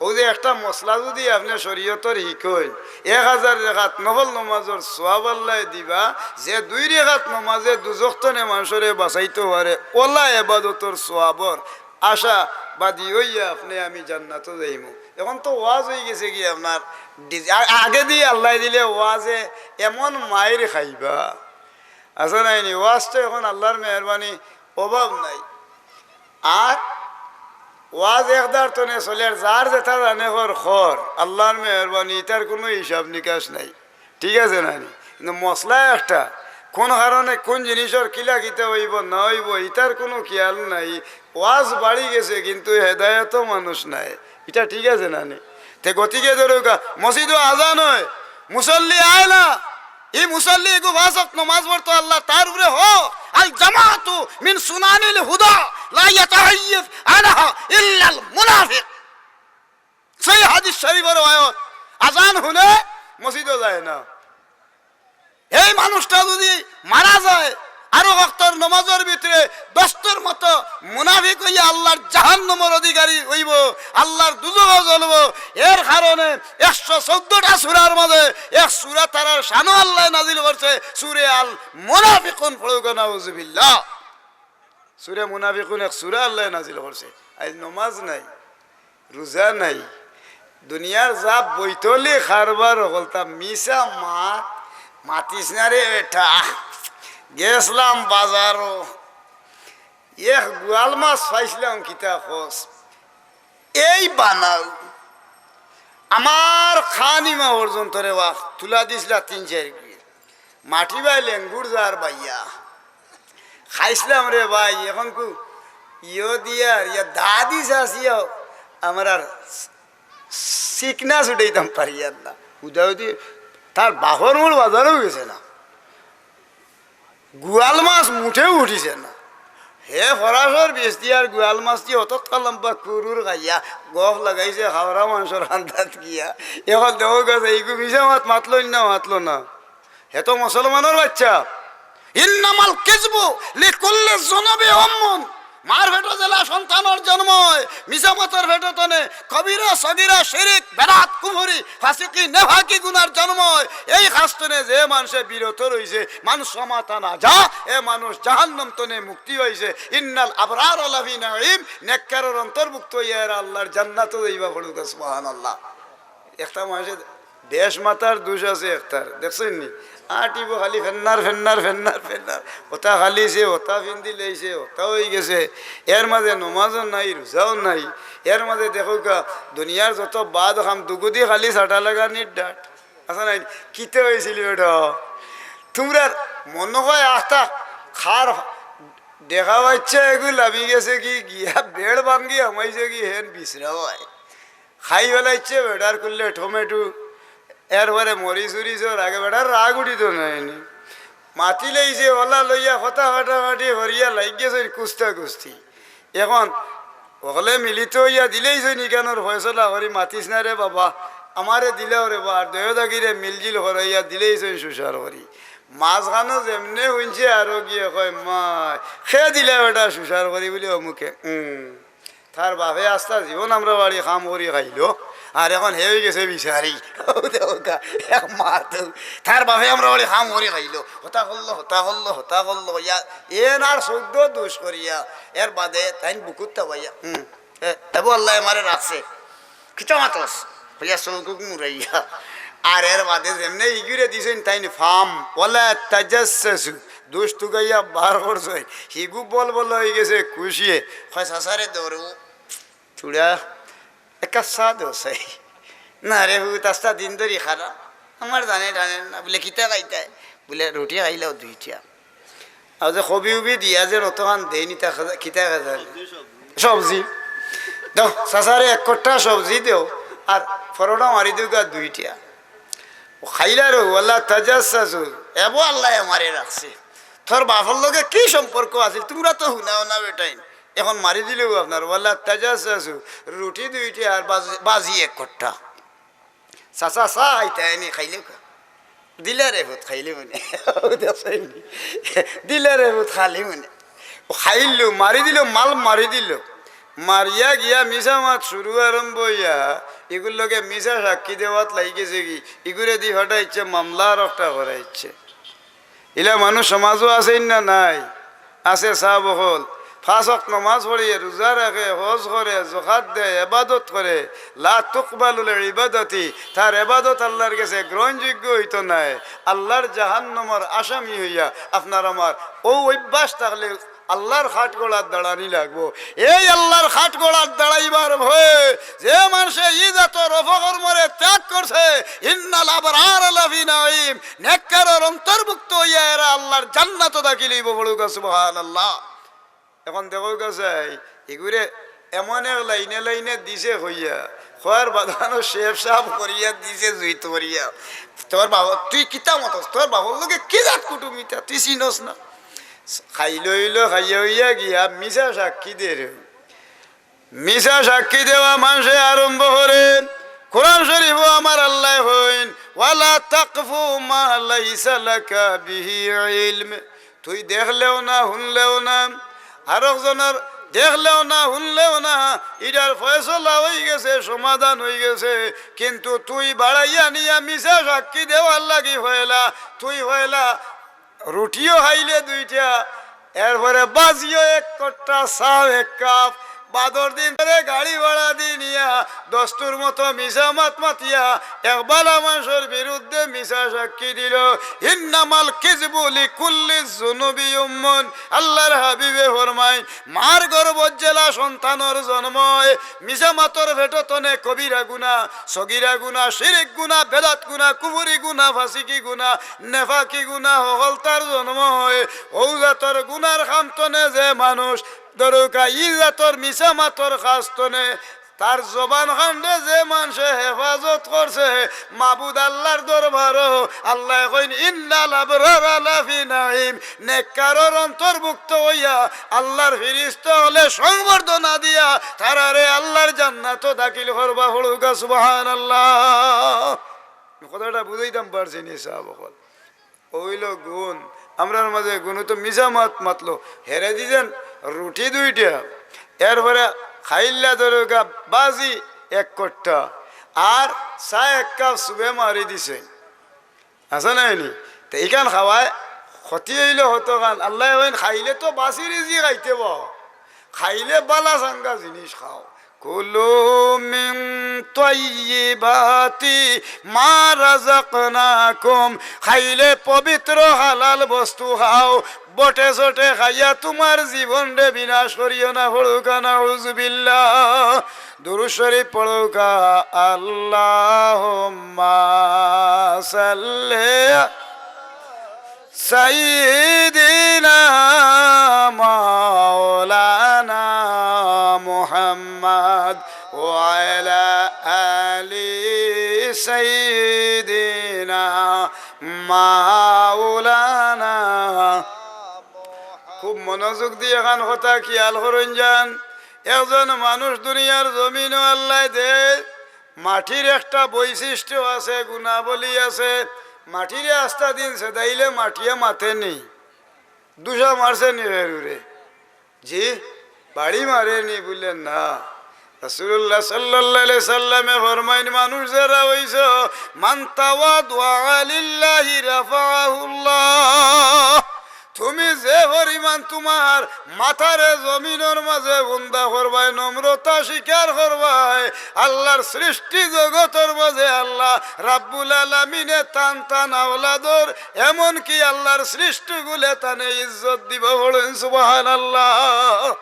অউ যে একটা মসলা যুদি আপনে শরীয়তর হিকইন, এক হাজার রেকাত নফল নমাজর সওয়াব আল্লায় দিবা, যে দুই রেকাত নমাজে দুজখ তনে মানষরে বাঁচাইতো পারে, অলা এবাদতর সওয়াবর আশাবাদী অইয়া আপনে আমি জান্নাতো যাইমু। অখন তো ওয়াজ অইগেছে গি আপনার ডিজ-, আ-, আগেদি আল্লায় দিলে ওয়াজে এমন মাইর খাইবা, আছে নায় নি? ওয়াজ তো অখন আল্লাহর মেহেরবানি অভাব নাই। আর ওয়াজ একদার তনে চলের, যার যেটা জানে কর, কর। আল্লাহর মেহেরবানি, ইতার কুনু হিসাব নিকাশ নাই। ঠিক আছে না নি? কিন্তু মসলা একটা, কুন কারণে কুন জিনিসর কিলা কিতা অইবো না অইবো, ইতার কুনু খিয়াল নাই। ওয়াজ বাড়ি গেছে, কিন্তু হেদায়েতো মানুষ নাই। ইটা ঠিক আছে না নি? তে গতিকে ধরুকা, মসজিদো আজান অয়, মুসল্লি আয় না, ই মুসল্লি এগু পাঁচ ওয়াক্ত নমাজ পড়তো, আল্লাহ তার উপরে হক। আল জামাতু মিন সুনানিল হুদা, লা ইয়াতাহাইয়াজ আনহা ইল্লাল মুনাফিক। সহিহ হাদিস শরীফর রেওয়ায়ত। আজান হুনে, মসজিদো যায় না। এই মানুষটা যুদি মারা যায়, আরো ওয়াক্তর নমাজর ভিতরে দস্তর মতো মুনাফিক অইয়া আল্লাহর জাহান্নামর অধিকারী অইবো, আল্লাহর দুজখো জ্বলবো। এর কারণে একশো চৌদ্দটা সূরার মাঝে এক সূরা তারার শানো আল্লায় নাজিল করছে, সূরা আল মুনাফিকুন। পড়ুকা নাউজুবিল্লাহ। সূরা মুনাফিকুন এক সূরা আল্লায় নাজিল করছে। আইজ নমাজ নাই, রুজা নাই, দুনিয়ার যা বৈতলি কারবার অকলতা মিছা মাত, মাতিস না রে বেটা। গেছলাম বাজারো, এক গুয়াল মাছ পাইছলাম, কিতা কস, এই বানাও। আমার খানিমা পর্যন্ত রে বা তুলা দিছলা তিন চাইর গুয়ে। মাটি বায় লেঙ্গুর যার বাইয়া। খাইছলাম রে ভাই, এখন কু ইয়ো দিয়ার ইয়া দাদি চাচিয়াও আমরা আর চিকনা ছুটাইতাম পারিয়ার না। উদাউদি তার বাপর মুড় বাজারেও গেছে না। গুয়াল মাছ মুঠেও উঠিছে না। হে ফরাসর বেস্তি আর গুয়াল মাছটি অতটা লম্বা কুরুর খাইয়া গফ লাগাইছে হাওড়া মানষর আন্দাত গিয়া। এখন দেখো গেছে, এইগু মিছা মাত মাতলো না, মাতলো না। হে তো মুসলমানর বাচ্চা। ইন্নামাল কিযবু লিকুল্লি যুনুবি উম্মুন। মার পেটো যেলা সন্তানর জন্ম অয়, মিছা মাতর পেটো তনে কবিরা, সগিরা, শিরিক, বেদাত, কুফরি, ফাসিকি, নেফাকি গুনার জন্ম অয়। এই কাজ তনে যে মানষে বিরত রইছে, মান সামাতা নাজা, এ মানুষ জাহান্নাম তনে মুক্তি পাইছে। ইন্নাল আবরারা লাফি নাঈম, নেককারর অন্তর্ভুক্ত অইয়া এরা আল্লাহর জান্নাতো যাইবা, পড়ুক্কা সুবহানাল্লাহ। একটা মানষে দেশ মাতার দোষ আছে একটার, দেখছইন নি? আটিবো খালি ফেন্নার, ফেন্নার, ফেন্নার, ফেন্নার। ওটা খালিছে, ওটা ফিন্দি লইছে, ওটা অইগেছে। এর মাঝে নমাজও নাই, রোজাও নাই। এর মাঝে দেখউক্কা, দুনিয়ার যত বাদ কাম দুগুদি খালি সাটা লাগানির ডাট। আচ্ছা নাই, কিতা অইছিল ওটা? তুমরার মনো অয় আখতা খার দেখা পাইছে, এগু লামি গেছে কি, গিয়া বেড় ভাঙ্গি হামাইছে কি, হেন বিশ্রাম অয়। খাই ফেলাইছে বেটার করলে টমেটো, এরপরে মরিচ উরিচর আগে বেটার রাগ উঠিত নায়নি। মাতি লইছে, ওলা লইয়া কথা ফাটাফাটি করিয়া লাগি গেছে কুস্তা কুস্তি। এখন হকলে মিলিত অইয়া দিলাইছইন ইখানোর ফয়সলা করি, মাতিস না রে বাবা, আমারে দিলাও রে বা, আর দয়া দাগিরে মিলজিল করাইয়া দিলাইছইন সুসার করি। মাঝখানো যেমনে হুনছে আরো গিয়া কয়, মায়, খে দিলা বেটা সুসার করি বুলি অমুকে। উম। তার বাপে আস্তা জীবন আমরার বাড়ি কাম করি খাইলো, আর এখন হে অইগেছে বিচারি। অউ দেখউক্কা, এক মাত। তার বাপে আমরার বাড়ি কাম করি খাইলো, হতা করলো, হতা করলো, হতা করলো, ইয়া, এন আর চৌদ্দ দুষ করিয়া, এর বাদে তাইন বুকুত তাবাইয়া, হুম, এ, এবো আল্লায় আমারে রাখছে, কিতা মাতস? কইয়া চউখ মুড়াইয়া। আর এর বাদে যেমনে ইগুরে দিছইন তাইন ফাম, ওয়ালা তাজাসসাসু, দুষ তুকাইয়া বার করছইন। হিগু বলবল অইগেছে খুশিয়ে, কয়, চাচারে ধরো। থুড়া এক কাপ চা দেও চাই। না রে পুত, আস্তা দিন ধরি খারাপ, আমার জানে টানে না। বুলে, কিতা খাইতায়? বুলে, রুটি খাইলাও দুইটা। আর যে কবি উবি দিয়া যে অতখান দেইনি, তা খাজা-, কিতা খাজা? সবজি। দেও, চাচারে এক কট্টা সবজি দেও, আর পরোটা মারি দেউক্কা দুইটা। ও খাইলা রে, ওয়ালা তাজাসসাসু, এবো আল্লায় আমারে রাখছে। তোর বাপর লগে কি সম্পর্ক আছিল, তুমরা তো হুনাও না বেটাইন। এখন মারি দিলেও আপনার, ওয়ালা তাজাসসাসু, রুটি দুইটা আর বাজি, বাজি এক কট্টা। চাচা চা খাইতায়নি, খাইলেউক্কা। দিলা রে পুত, খাইলে মনে। দিলা রে পুত, খালি মনে। ও খাইলো, মারি দিলো, মাল মারি দিলো। মারিয়া গিয়া মিছা মাত শুরু আরম্ভ অইয়া, ইগুর লগে মিছা সাক্ষী দেওয়াত লাগি গেছে কি, ইগুরে দি ফাটাইছে, মামলা আর একটা করাইছে। ইলা মানুষ সমাজো আছে না নাই? আছে সাব অকল। পাঁচ ওয়াক্ত নমাজ পড়ে, রোজা রাখে, হজ করে, জকাত দেয়, এবাদত করে। লা তুকবালুল ইবাদাতি, তার এবাদত আল্লাহর গেছে গ্রহণযোগ্য অইতো নায়। আল্লাহর জাহান্নামর আসামি অইয়া আপনার আমার অউ অভ্যাস থাকলে আল্লাহর খাটগোড়াত দাঁড়ানি লাগবো। এই আল্লাহর খাটগোড়াত দাঁড়াইবার ভয়ে যে মানষে ই জাতর অপকর্মরে ত্যাগ করছে, ইন্নাল আবরারা লাফি নাঈম, নেককারর অন্তর্ভুক্ত অইয়া এরা আল্লাহর জান্নাতো দাখিল অইবো, পড়ুক্কা সুবহানাল্লাহ। এখন দেখউক্কা চাই, ইগুরে এমন এক লাইনে লাইনে দিছে কইয়া, কওয়ার বাদানো শেপ সাপ করিয়া দিছে জুইত করিয়া। তোর বাবা, তুই কিতা মাতস? তোর বাবার লগে কি জাত কুটুমিতা? তুই চিনস না। খাইলো অইলো, খাইয়া অইয়া গিয়া মিছা সাক্ষী দের। মিছা সাক্ষী দেওয়া মানষে আরম্ভ করে। কোরআন শরীফো আমার আল্লায় কইন, "ওয়ালা তাকফু মা লাইসা লাকা বিহি ইলম।" তুই দেখলেও না, হুনলেও না, আরক জনর দেখলেও না, হুনলেও না, ইটার ফয়সলা অইগেছে, সমাধান অইগেছে, কিন্তু তুই বাড়াইয়া নিয়া মিছা সাক্ষী দেওয়ার লাগি পয়লা, তুই পয়লা রুটিও খাইলে দুইটা, এরপরে বাজিও এক কট্টা, চাও এক কাপ, বাদর দিন তারে গাড়ি ভাড়া দি নিয়া দস্তুর মতো মিছা মাত মাতিয়া এক বালা মানষর বিরুদ্ধে মিছা সাক্ষী দিল। ইন্নামাল কিযবু লিকুল্লি যুনুবি উম্মুন। আল্লাহর হাবিবে ফরমাইন, মার গর্ভত যেলা সন্তানর জন্ম অয়, মিছা মাতর পেটো তনে কবিরা গুনা, সগিরা গুনা, শিরিক গুনা, বেদাত গুনা, কুফুরি গুনা, ফাসিকি গুনা, নেফাকি গুনা, হকলতার জন্ম অয়। অউ জাতর গুনার কাম তনে যে মানুষ ধরউক্কা, ই জাতর মিছা মাতর কাজ তনে তার জবান খানরে যে মানষে হেফাজত করছে, মাবুদ আল্লাহর দরবারো আল্লায় কইন, "ইন্নাল আবরারা লাফি নাঈম।" নেককারর অন্তর্ভুক্ত অইয়া আল্লাহর ফিরিস্তা অকলে সংবর্ধনা দিয়া তারারে আল্লাহর জান্নাতো দাখিল করবা। পড়উক্কা সুবহানাল্লাহ। কথাটা বুঝাইতাম পারছি নি সাব অকল? অউ অইলো গুণ। আমরার মাঝে গুণ তো মিছা মাত মাতলো, হেরে দিছেন রুটি দুইটা, এরপরে খাইল্লা ধরউক্কা বাজি এক কট্টা, আর চা এক কাপ চুবে মারি দিছে, আছে না নি? তে ইখান খাওয়ায় ক্ষতি অইলো কতখান। আল্লায় কইন, খাইলে তো বাসি রিজিক খাইতে পাও, খাইলে বালা চাঙ্গা জিনিস খাও। কুলু মিন তাইয়িবাতি মা রাযাকনাকুম, খাইলে পবিত্র হালাল বস্তু খাও, বটে চটে খাইয়া তুমার জীবনরে বিনাশ করিও না। পড়উক্কা নাউজুবিল্লাহ। দুরূদ শরীফ পড়উক্কা, আল্লাহুম্মা সাল্লি সাইয়্যিদিনা মাওলানা মুহাম্মদ ওয়া আলা আলি সাইয়্যিদিনা মাওলানা। খুব মনোযোগ দিয়া এখান কথা খিয়াল করইন যান। একজন মানুষ দুনিয়ার জমিনো আল্লায় দে মাটির একটা বৈশিষ্ট্য আছে, গুণাবলী আছে। মাটিরে আস্তা দিন সেদাইলে মাটিয়ে মাতে নি, দুষা মারছে নি ফেরুরে? জি, বাড়ি মারে নি? বুলে না। রাসূলুল্লাহ সাল্লাল্লাহু আলাইহি সাল্লামে ফরমাইন, মানুষ যেরা অইছো, মান তাওয়াদুআ লিল্লাহি রাফাআহুল্লাহ। তুমি যে পরিমাণ তুমার মাথারে জমিনর মাঝে বুন্দা করবায়, নম্রতা স্বীকার করবায়, আল্লাহর সৃষ্টি জগতর মাঝে আল্লাহ রাব্বুল আলামিনে তান তান আওলাদর, এমনকি আল্লাহর সৃষ্টিগুলে তানে ইজ্জত দিবো। পড়ইন সুবহানাল্লাহ।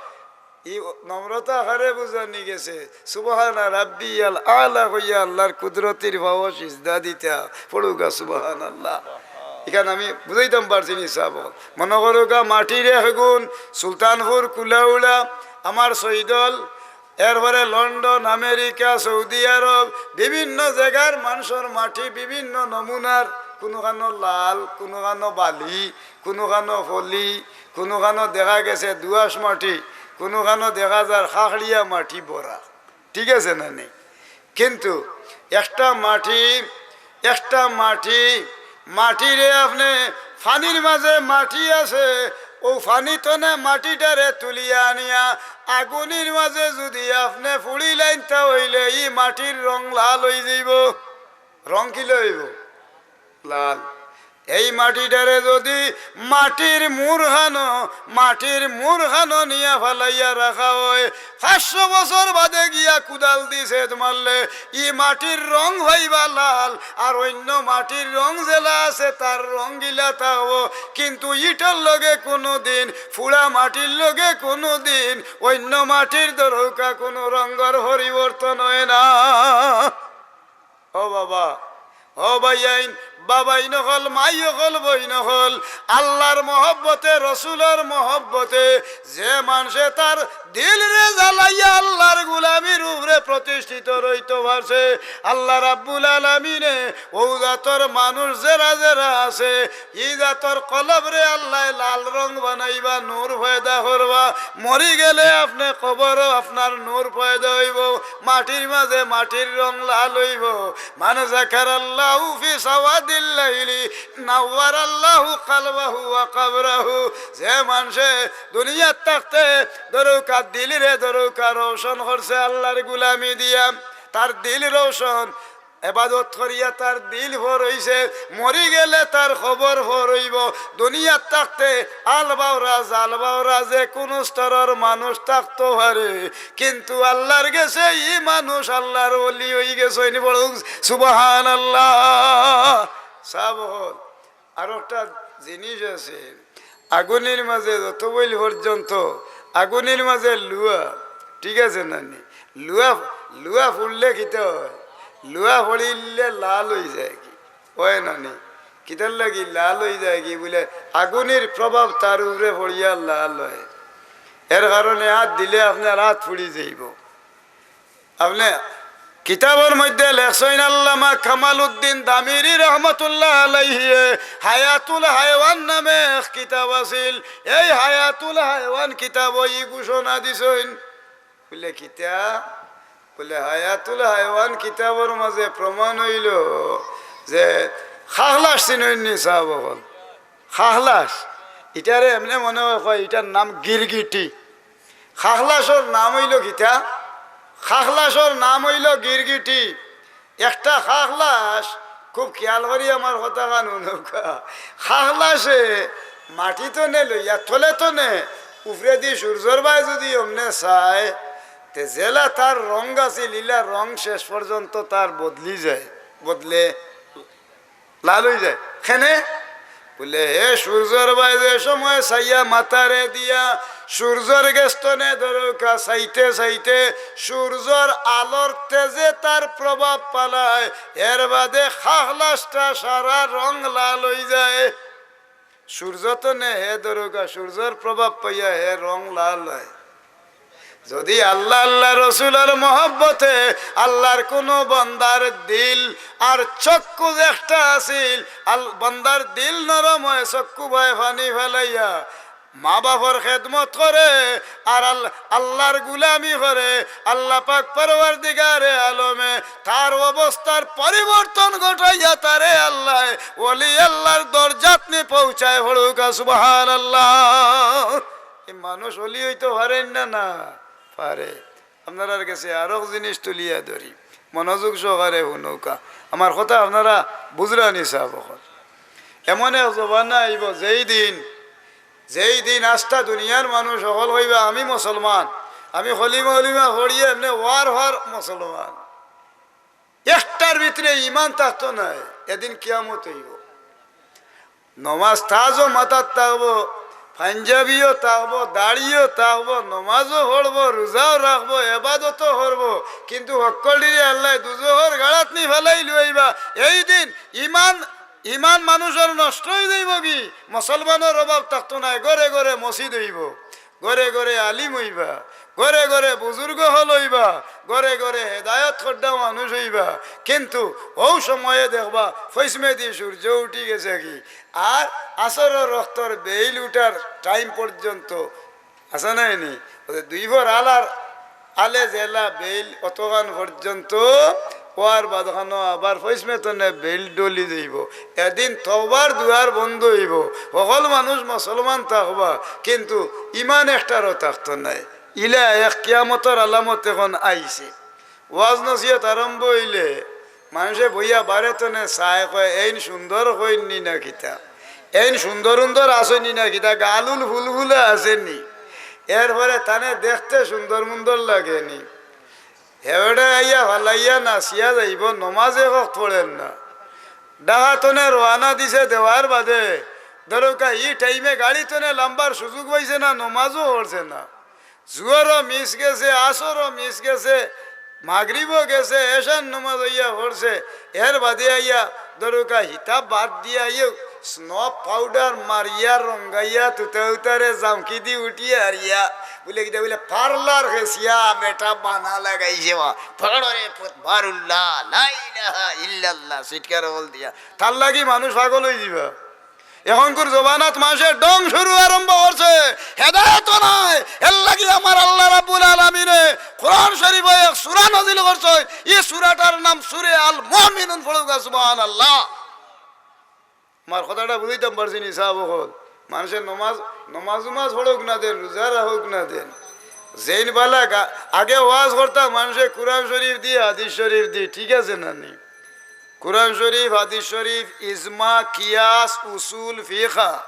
ই নম্রতা কারে বুঝানি গেছে? সুবহানা রাব্বিয়াল আলা কইয়া আল্লাহর কুদরতির পাও সিজদা দিতা। পড়উক্কা সুবহানাল্লাহ। ইখান আমি বুঝাইতাম পারছি নি সাব অকল। মনো করউক্কা মাটির এক গুণ, সুলতানপুর, কুলাউড়া, আমার সৈদল, এরপরে লন্ডন, আমেরিকা, সৌদি আরব, বিভিন্ন জাগার মানষর মাটি বিভিন্ন নমুনার, কুনুখানো লাল, কুনুখানো বালি, কুনুখানো ফলি, কুনুখানো দেখা গেছে দুয়াশ মাটি, কুনুখানো দেখা যার খাখড়িয়া মাটি ভরা। ঠিক আছে না নি? কিন্তু একটা মাটি, একটা মাটি, মাটিরে আপনে, পানির মাঝে মাটি আছে, অউ পানি তনে মাটিটারে তুলিয়া আনিয়া আগুনির মাঝে যুদি আপনে পুড়িলাইন তা অইলে ই মাটির রং লাল অইযাইবো। রং কিলা অইবো? লাল। এই মাটিটারে যুদি মাটির মুরখানো, মাটির মুরখানো নিয়া ফালাইয়া রাখা অয়, পাঁচশো বছর বাদে গিয়া কুদাল দি ছেদ মারলে ই মাটির রং পাইবা লাল, আর অইন্য মাটির রং যেলা আছে তার রং গিলা থাকবো। কিন্তু ইটার লগে কুনুদিন, পুড়া মাটির লগে কুনুদিন অইন্য মাটির ধরউক্কা কুনু রঙর পরিবর্তন অয় না। ও বাবা, ও ভাইয়াইন, বাবাইন অকল, মাই অকল, বইন অকল, আল্লাহর মহব্বতে, রসুলর মহব্বতে যে মানষে তার দিলরে জ্বালাইয়া আল্লাহর গুলামির উপরে প্রতিষ্ঠিত রইতো পারছে, আল্লাহ রাব্বুল আলামিনে অউ জাতর মানুষ যেরা যেরা আছে, ই জাতর কলবরে আল্লায় লাল রং বানাইবা, নূর পয়দা করবা। মরি গেলে আপনে কবরো আপনার নূর পয়দা অইবো, মাটির মাঝে মাটির রং লাল অইবো। মান যাকারাল্লাহু ফি সাওয়াদিল লাইলি নাওয়ারাল্লাহু কালবাহু ওয়া কবরাহু। যে মানষে দুনিয়াত থাকতে ধরউক্কা দিলরে ধরউক্কা রোশন করছে আল্লাহর গুলামি দিয়া, তার দিল রোশন, এবাদত করিয়া তার দিল ভর অইছে, মরি গেলে তার কবর ভর অইবো। দুনিয়াত থাকতে আল বাওরা, জাল বাওরা, যে কুনু স্তরর মানুষ থাকতো পারে, কিন্তু আল্লার গেছে ই মানুষ আল্লার ওলি অইগেছইন। পড়ুক সুবহানাল্লাহ। সাব অকল, আর একটা জিনিস আছে, আগুনির মাঝে যত বইল পর্যন্ত, আগুনির মাঝে লুয়া, ঠিক আছে না নি? লুয়া, লুয়া পুড়লে কিতা অয়? লুয়া পুড়িলে লাল অইযায়গি, অয় না নি? কিতার লাগি লাল অইযায়গি? বুলে আগুনির প্রভাব তার উপরে পড়িয়া লাল অয়। এর কারণে হাত দিলে আপনার হাত পুড়ি যাইবো। আপনে কিতাবর মধ্যে লেখছইন আল্লামা কামালউদ্দিন দামিরি রহমতুল্লাহ আলাইহি, হায়াতুল হায়ওয়ান নামে এক কিতাব আছিল। এই হায়াতুল হায়ওয়ান কিতাবো ই ঘোষণা দিছইন। বুলে, "কিতা?" বুলে, "হায়াতুল হায়ওয়ান কিতাবর মাঝে প্রমাণ অইলো যে খাখলাস চিনইন নি সাব অকল? খাখলাস, ইটারে এমনে মনে অয় কয়, ইটার নাম গিরগিটি।" খাখলাসর নাম অইলো কিতা? খাখলাসর নাম অইলো গিরগিটি। একটা খাখলাস, খুব খেয়াল করি আমার কথাখান হুনউক্কা, খাখলাসে মাটি তনে লইয়া তলে তনে উপরেদি সূর্যর বায় যুদি অমনে চায়, তে যেলা তার রং আছিল, ইলা রং শেষ পর্যন্ত তার বদলি যায়, বদলে লাল অইযায়। কেনে? বুলে, হে সূর্যর বায় যে সময় চাইয়া মাথারে দিয়া, সূর্যর গেছ তনে ধরউক্কা চাইতে চাইতে সূর্যর আলোর তেজে তার প্রভাব ফালায়, এর বাদে খাখলাসটা সারা রং লাল অইযায়। সূর্য তনে হে ধরউক্কা, সূর্যর প্রভাব পাইয়া হে রং লাল অয়। যুদি আল্লা, আল্লার রসুলর মহব্বতে আল্লার কুনু বন্দার দিল আর চক্ষু একটা আছিল, আল-, বন্দার দিল নরম অয়, চক্ষু বায় পানি ফালাইয়া মা বাপর খেদমত করে, আর আল-, আল্লার গুলামি করে, আল্লা পাক পরওয়ারদিগারে আলমে তার অবস্থার পরিবর্তন ঘটাইয়া তারে আল্লায় ওলি আল্লার দরজাত নি পৌঁছায়। পড়ুক্কা সুবহানাল্লাহ। ই মানুষ ওলি অইতো পারের না? না পারে। আপনারার গেছে আরক জিনিস তুলিয়া ধরি, মনোযোগ সহকারে হুনউক্কা। আমার কথা আপনারা বুঝরা নি সাব অকল? এমন এক জমানা আইবো, যেই দিন, যেই দিন আস্তা দুনিয়ার মানুষ অকল কইবা, "আমি মুসলমান, আমি কলিমা উলিমা পড়িয়া এমনে ওয়ার ওয়ার মুসলমান।" একটার ভিতরে ইমান থাকতো নায়, এদিন কিয়ামত অইবো। নমাজ তাজও মাথাত থাকবো, পাঞ্জাবিও থাকবো, দাড়িও থাকবো, নমাজও পড়বো, রোজাও রাখবো, এবাদতও করবো, কিন্তু হক্কলটিরে আল্লায় দুজখর গাড়াত নি ফালাই লইবা। এই দিন ইমান, ইমান মানুষর নষ্ট অইযাইবোগি, মুসলমানর অভাব থাকতো নায়, ঘরে ঘরে মসজিদ অইবো। ঘরে ঘরে আলিম অইবা, ঘরে ঘরে বুজুর্গ অকল অইবা, ঘরে ঘরে হেদায়ত করদা মানুষ অইবা। কিন্তু অউ সময়ে দেখবা পশ্চিমেদি সূর্য উঠি গেছেগি, আর আসরর অক্তর বেইল উঠার টাইম পর্যন্ত আছে নায় নি? ওই যে দুইফর আলার আলে যেলা বেইল অতখান পর্যন্ত, ওয়ার বাদখানো আবার পশ্চিমে তনে বেইল ডলি যাইবো। এদিন তওবার দুয়ার বন্ধ অইবো। হকল মানুষ মুসলমান থাকবা, কিন্তু ইমান একটারও থাকতো নায়। ইলা এক কিয়ামতর আলামত এখন আইছে। ওয়াজ নসিহত আরম্ভ অইলে মানষে বইয়া বারে তনে চায়, কয়, "এইন সুন্দর কইন নি না কিতা? এইন সুন্দর উন্দর আছে নি না কিতা? গালুল ফুলফুলা আছে নি?" এরপরে তানে দেখতে সুন্দর মুন্দর লাগে নি? হেবেডে আইয়া ফালাইয়া নাচিয়া যাইবো, নমাজ এক ওয়াক্ত পড়ের না। ঢাকা তনে রওয়ানা দিছে দেওয়ার বাদে, ধরউক্কা, ই টাইমে গাড়ি তনে লামবার সুযোগ পাইছে না, নমাজও পড়ছে না। জুহরও মিস গেছে, আসরও মিস গেছে, মাগরিবও গেছে, এশার নমাজ অইয়া পড়ছে। এর বাদে আইয়া ধরউক্কা হিতা বাদ দিয়া আইয়া স্নো পাউডার মারিয়া রঙ্গাইয়া তুতা উতারে জামকি দি উঠিয়া হারিয়া বুলে কিতা বুলে পার্লার গেছিয়া বেটা বানা লাগাইছে বা। পড়ো রে ফুত বারুল্লাহ, লা ইলাহা ইল্লাল্লাহ, সিটকার বল দিয়া। তার লাগি মানুষ পাগল অইযিবা। এখনকুর জমানাত মানষে ঢং শুরু আরম্ভ করছে, হেদায়েতও নাই। এর লাগি আমার আল্লাহ রাব্বুল আলামিনে কোরআন শরীফো এক সূরা নাজিল করছে। ই সূরাটার নাম সূরা আল মুমিনুন। পড়ুক্কা সুবহানাল্লাহ। আমার কথাটা বুঝাইতাম পারছি নি সাব অকল? মানষে নমাজ, নমাজ উমাজ পড়উক না দেন, রোজা রাখউক না দেন, যেইন বালা গা-, আগে ওয়াজ করতা মানষে কোরআন শরীফ দি, হাদিস শরীফ দি, ঠিক আছে না নি? কোরআন শরীফ, হাদিস শরীফ, ইজমা, কিয়াস, উসুল, ফিকহ,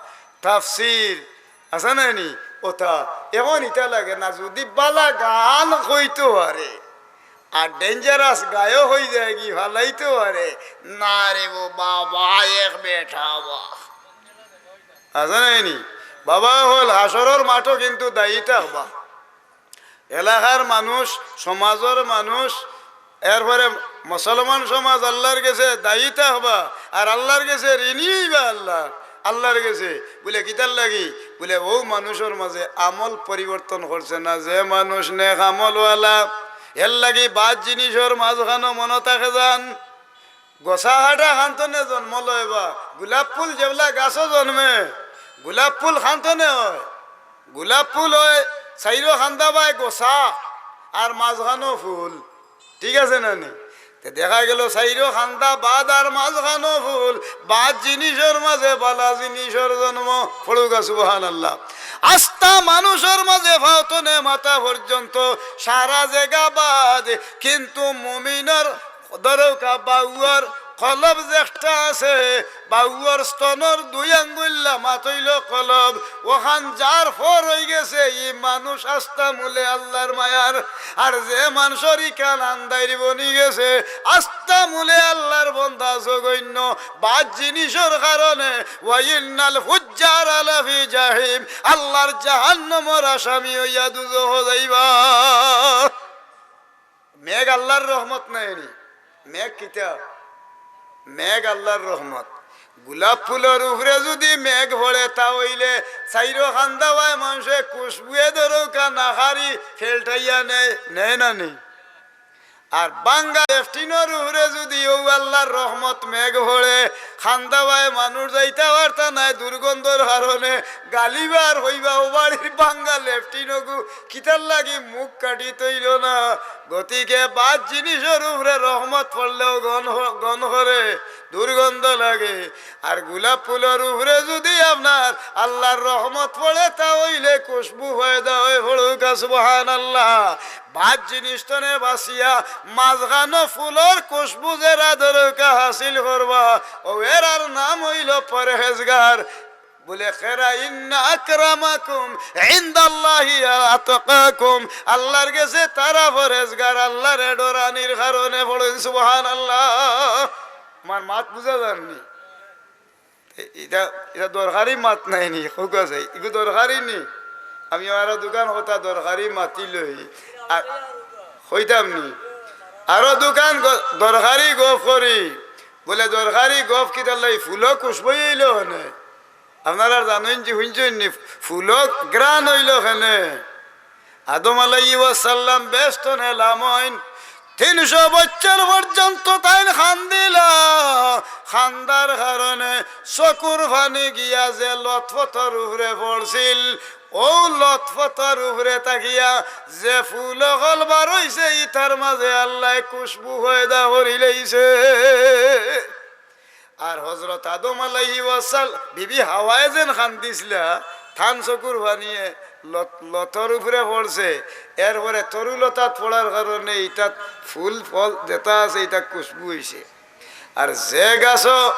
তাফসির, আছে না নি? ওটা এখন ইটা লাগে না, যদি বালা গান কইতো পারে, আর dangerous গায়ক অই যায় কি, ফালাইতো পারে, না রে ও বাবা, এক বেটা বা। আছে না নি? বাবা অকল, হাশরর মাঠো কিন্তু দায়ী থাকবা। এলাকার মানুষ, সমাজর মানুষ, এরপরে মুসলমান সমাজ আল্লার গেছে দায়ী থাকবা, আর আল্লার গেছে ঋণী অইবা আল্লার, আল্লার গেছে। বুলে, "কিতার লাগি?" বুলে, "অউ মানুষর মাঝে আমল পরিবর্তন করছে না, যে মানুষ নেক আমলওয়ালা, এর লাগি বাদ জিনিসর মাঝখানো মনো থাকে যান।" গছা কাটা খান থনে জন্ম লয় বা, গোলাপ ফুল যেবলা গাছো জন্মে, গোলাপ ফুল খান থনে অয়, গোলাপ ফুল অয় চাইরো কান্দা বায় গছা, আর মাঝখানো ফুল, ঠিক আছে না নি? তে দেখা গেল চাইরো কান্দা বাদ আর মাঝখানো ফুল, বাদ জিনিসর মাঝে বালা জিনিসর জন্ম। পড়ুকা সুবহানাল্লাহ। আস্তা মানুষর মাঝে পাও থনে মাথা পর্যন্ত সারা জাগা বাদ, কিন্তু মুমিনর ধরউক্কা বাউয়ার কলব যেটা আছে, বাউয়ার স্তনর দুই আঙ্গুইল্লা মাত অইলো কলব, অখান যার ফর অইগেছে, ই মানুষ আস্তা মূলে আল্লার মায়ার। আর যে মানষর ইখান আন্দাইর বনিগেছে, আস্তা মূলে আল্লার বন্দা জঘন্য, বাদ জিনিসর কারণে, ওয়া ইন্নাল ফুজ্জারা লাফি জাহিম, আল্লার জাহান্নামর আসামি অইয়া দুজখো যাইবা। মেঘ আল্লার রহমত নায় নি? মেঘ কিতা? মেঘ আল্লার রহমত। গোলাপ ফুলর উপরে যুদি মেঘ পড়ে, তা অইলে চাইরো কান্দা বায় মানষে খুশবুয়ে ধরউক্কা নাকারি ফেলটাইয়া নেয়, নেয় না নি? আর ভাঙ্গা লেফটিনর উপরে যুদি অউ আল্লার রহমত মেঘ পড়ে, কান্দা বায় মানুষ যাইতা পারতা নায় দুর্গন্ধর কারণে, গালিবা আর কইবা, "অউ বাড়ির ভাঙ্গা লেফটিন ওগু কিতার লাগি মুখ কাটি থইলো না?" গতিকে বাদ জিনিসর উপরে রহমত পড়লেও গন হ-, গন করে, দুর্গন্ধ লাগে। আর গোলাপ ফুলর উপরে যুদি আপনার আল্লার রহমত পড়ে, তা অইলে খুশবু পয়দা অয়। পড়ুকা সুবহানাল্লাহ। বাদ জিনিস থনে বাচিয়া মাঝখানো ফুলর খুশবু যেরা ধরউক্কা হাসিল করবা, অউ এরার নাম অইলো পরহেজগার। বুলে, "কেরা ইন্না আকরামাকুম ইনদাল্লাহি আতকাকুম।" আল্লার গেছে তারা পরহেজগার, আল্লারে ডরানির কারণে। পড়ইন সুবহানাল্লাহ। আমার মাত বুঝা যার নি? এ-, ইটা, ইটা দরকারি মাত নায় নি? কউক্কা চাই, ইগু দরকারি নি? আমি আরো দুখান কথা দরকারি মাতিলই, আর কইতাম নি? আরো দুখান গ-, দরকারি গফ করি। বুলে, দরকারি গফ কিতার লাগি? ফুলো খুশবু অইলো কেনে? আপনারা জানইন যে, হুনছইন নি? ফুলো ঘ্রাণ অইলো কেনে? আদম আলাইহিস সালাম বেহেস্ত থনে লামইন, তিনশো বছর পর্যন্ত তাইন কান্দিলা। কান্দার কারণে চকুর পানি গিয়া যে লতফতর উপরে পড়ছিল, অউ লতফতর উপরে থাকিয়া যে ফুল অকল বার অইছে, ইতার মাঝে আল্লায় খুশবু পয়দা করিলাইছে। আর হজরত আদম আলাইহিস সালাম, বিবি হাওয়ায় যেন কান্দিছিলা, তান চকুর পানিয়ে লত-, লতর উপরে পড়ছে, এরপরে তরুলতাত পড়ার কারণে ইটাত ফুল ফল যেটা আছে, ইটা খুশবু অইছে। আর যে গাছো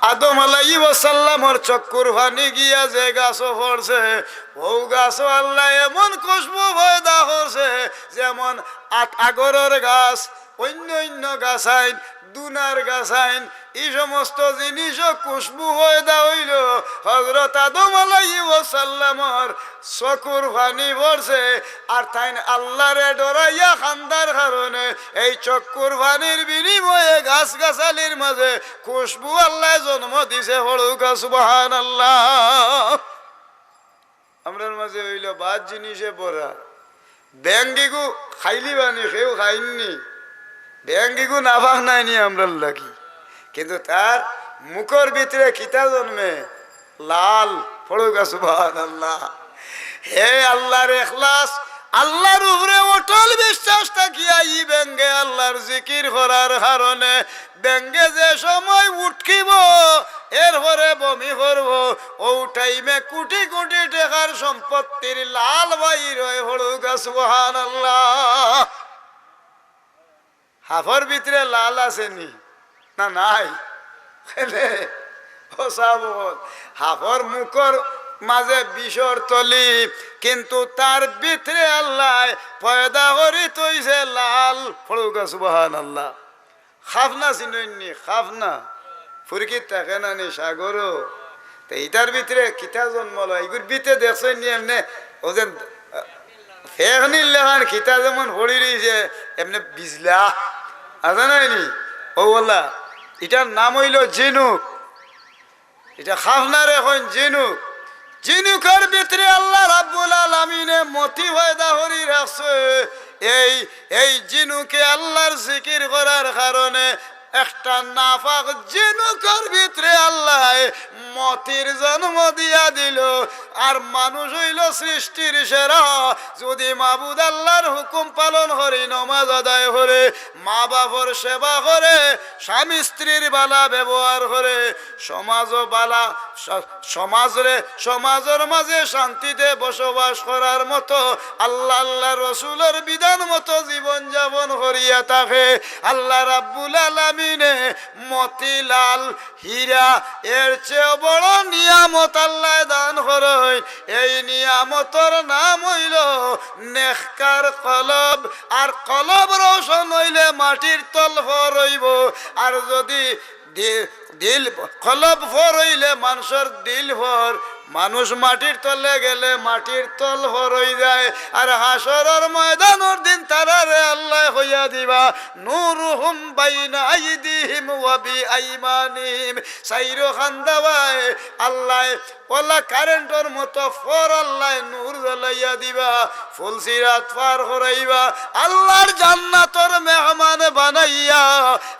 আদম আলাইহিস সালামর চকুর পানি গিয়া যে গাছো পড়ছে, অউ গাছো আল্লায় এমন খুশবু পয়দা করছে, যেমন আত-, আগরর গাছ, অইন্য অইন্য গাছাইন, দুনার গাছাইন, ই সমস্ত জিনিসও খুশবু পয়দা অইলো। হজরত আদম আলাইহিস সালামর চকুর পানি পড়ছে, আর তাইন আল্লারে ডরাইয়া কান্দার কারণে এই চকুর পানির বিনিময়ে গাছ-গাছালির মাঝে খুশবু আল্লায় জন্ম দিছে। পড়ুকা সুবহানাল্লাহ। আমরার মাঝে অইলো বাদ জিনিসে ভরা। ব্যাঙ ইগু খাইলিবা নি, কেউ খাইন নি। ব্যাঙ ইগু নাপাক নায় নি আমরার লাগি। কিন্তু তার মুখর ভিতরে কিতা জন্মে? লাল। পড়ুকা সুবহানাল্লাহ। হে আল্লার এখলাস, আল্লার উপরে অটল বিশ্বাস থাকিয়া ই ব্যাঙে আল্লার জিকির করার কারণে ব্যাঙে যে সময় উটকিবো, এরপরে বমি করবো, অউ টাইমে কুটি কুটি টেকার সম্পত্তির লাল বাইর অয়। পড়ুকা সুবহানাল্লাহ। হাফর ভিতরে লাল আছে নি? না নাই। কেনে? ও সাব অকল, হাফর মুখর মাঝে বিষর তলি, কিন্তু তার ভিতরে আল্লায় পয়দা করি থইছে লাল। পড়ুক্কা সুবহানাল্লাহ। খাফনা চিনইননি, খাফনা। ফুরকিত থাকে না নি সাগরো? তে ইটার ভিতরে কিতা জন্মলো? ইগুর ভিতরে দেখছইননি এমনে, ও যে, আহ, ফেকনির লাখান কিতা যেমন পড়ি রইছে, এমনে বিজলা। আছে নায়নি? ও বলা, ইটার নাম অইলো জিনুক। ইটা খাফনারে কইন জিনুক। জিনুকর ভিতরে আল্লাহ রাব্বুল আলামিনে মতি পয়দা করি রাখছে। এই, এই জিনুকে আল্লাহর জিকির করার কারণে একটা নাপাক জিনুকর ভিতরে আল্লায় মতির জন্ম দিয়া দিলো। আর মানুষ অইলো সৃষ্টির সেরা। যুদি মাবুদ আল্লাহর হুকুম পালন করি, নমাজ আদায় করে, মা বাপর সেবা করে, স্বামী স্ত্রীর বালা ব্যবহার করে, সমাজও বালা, স-, সমাজরে, সমাজর মাঝে শান্তিতে বসবাস করার মতো আল্লাহ, আল্লাহ রসুলর বিধান মতো জীবন যাপন করিয়া থাকে, আল্লাহ রাব্বুল আলামিনে মতিলাল হীরা এর চেয়ে বড় নিয়ামত আল্লায় দান করইন। এই নিয়ামতর নাম অইলো নেককার কলব। আর কলব রোশন অইলে মাটির তল ফর অইবো। আর যুদি দি-, দিল, কলব ফর অইলে মানষর দিল ফর, মানুষ মাটির তলে গেলে মাটির তল ফর অইযায়। আর হাশরর ময়দানর দিন তারারে আল্লায় কইয়া দিবা, "নূরুহুম বাইনা আইদিহিম ওয়া বিআইমানিহিম।" চাইরো খান্দাবায় আল্লায় ওলা কারেন্টর মতো ফর আল্লায় নূর জ্বালাইয়া দিবা, ফুলসিরাত পার করাইবা, আল্লাহর জান্নাতর মেহমান বানাইয়া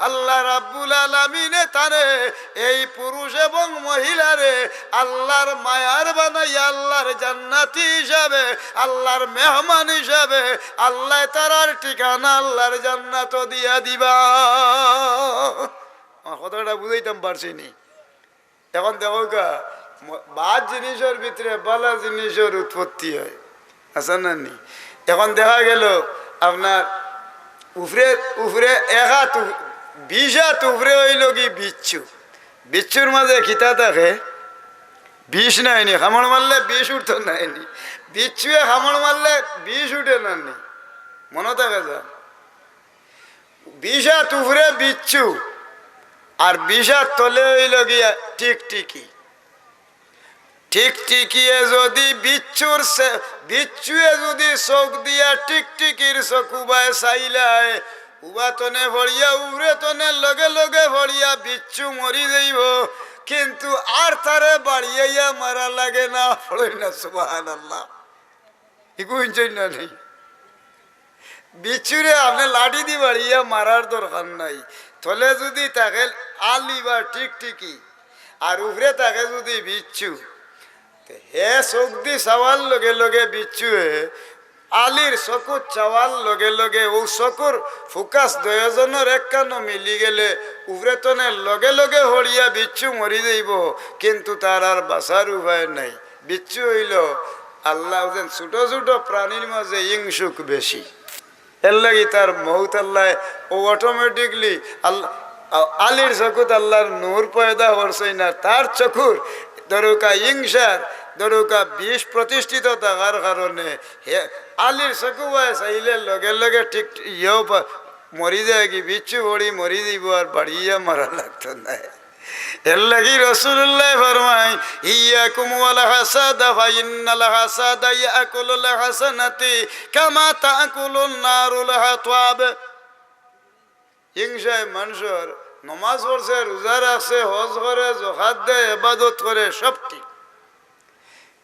আল্লাহ রাব্বুল আলামিনে তারে, এই পুরুষ এবং মহিলারে আল্লাহর মায়ার বানাইয়া আল্লাহর জান্নাতি হিসাবে, আল্লাহর মেহমান হিসাবে আল্লায় তারার ঠিকানা আল্লাহর জান্নাতো দিয়া দিবা। আমার কথাটা বুঝাইতাম পারছি নি? এখন দেখউক্কা, ম-, বাদ জিনিসর ভিতরে বালা জিনিসর উৎপত্তি হয়, আছে না নি? এখন দেখা গেল আপনার উপরে, উপরে এক হাত উপ-, বিশ হাত উপরে অইলো গি বিচ্ছু। বিচ্ছুর মাঝে কিতা থাকে? বিষ নায়নি, কামড় মারলে বিষ উঠতো নায়নি। বিচ্ছুয়ে কামড় মারলে বিষ উঠে না নি? মনো থাকে যা। বিশ হাত উপরে বিচ্ছু, আর বিশ হাত তলে অইলো গিয়া টিকটিকি। টিকটিকিয়ে যুদি বিচ্ছুর সে-, বিচ্ছুয়ে যুদি চউখ দিয়া টিকটিকির চকুবায় চাইলায়, উবা তনে পড়িয়া, উপরে তনে লগে লগে পড়িয়া বিচ্ছু মরি যাইবো, কিন্তু আর তারে বাড়িয়াইয়া মারা লাগে না। পড়ইন না সুবহানাল্লাহ। ইগু হুনছইন না নি? বিচ্ছুরে আপনে লাঠি দি বাড়িয়া মারার দরকার নাই। তলে যুদি থাকে আলি বা টিকটিকি, আর উপরে থাকে যুদি বিচ্ছু, তে হে চউখ দি চাওয়ার লগে লগে বিচ্ছুয়ে আলির চকুত চাওয়ার লগে লগে অউ চকুর ফোকাস দুইওজনর একখানো মিলি গেলে উপরে তনে লগে লগে পড়িয়া বিচ্ছু মরি যাইবো, কিন্তু তার আর বাঁচার উপায় নাই। বিচ্ছু অইলো আল্লাহ যেন ছোট ছোট প্রাণীর মাঝে হিংসুক বেশি। এর লাগি তার মউত আল্লায় অউ automatically আল-, আ-, আলির চকুত আল্লাহর নূর পয়দা করছইন না, তার চকুর ধরউক্কা হিংসার, ধরউক্কা বিষ প্রতিষ্ঠিত থাকার কারণে হে আলির চকুবায় চাইলে লগে লগে ঠিক ইয়েও পা-, মরি যায় গি, বিচ্ছু পড়ি মরি যাইবো, আর বাড়িয়া মারা লাগতো নায়। এর লাগি রাসূলুল্লায় ফরমাইন, "ইয়াকুম ওয়াল হাসাদা, ফা ইন্নাল হাসাদা ইয়াকুলুল হাসানাতি কামা তাকুলুন নারুল হাতাব।" হিংসায় মানষর নমাজ পড়ছে, রোজা রাখছে, হজ করে, জকাত দেয়, ইবাদত করে, সব ঠিক।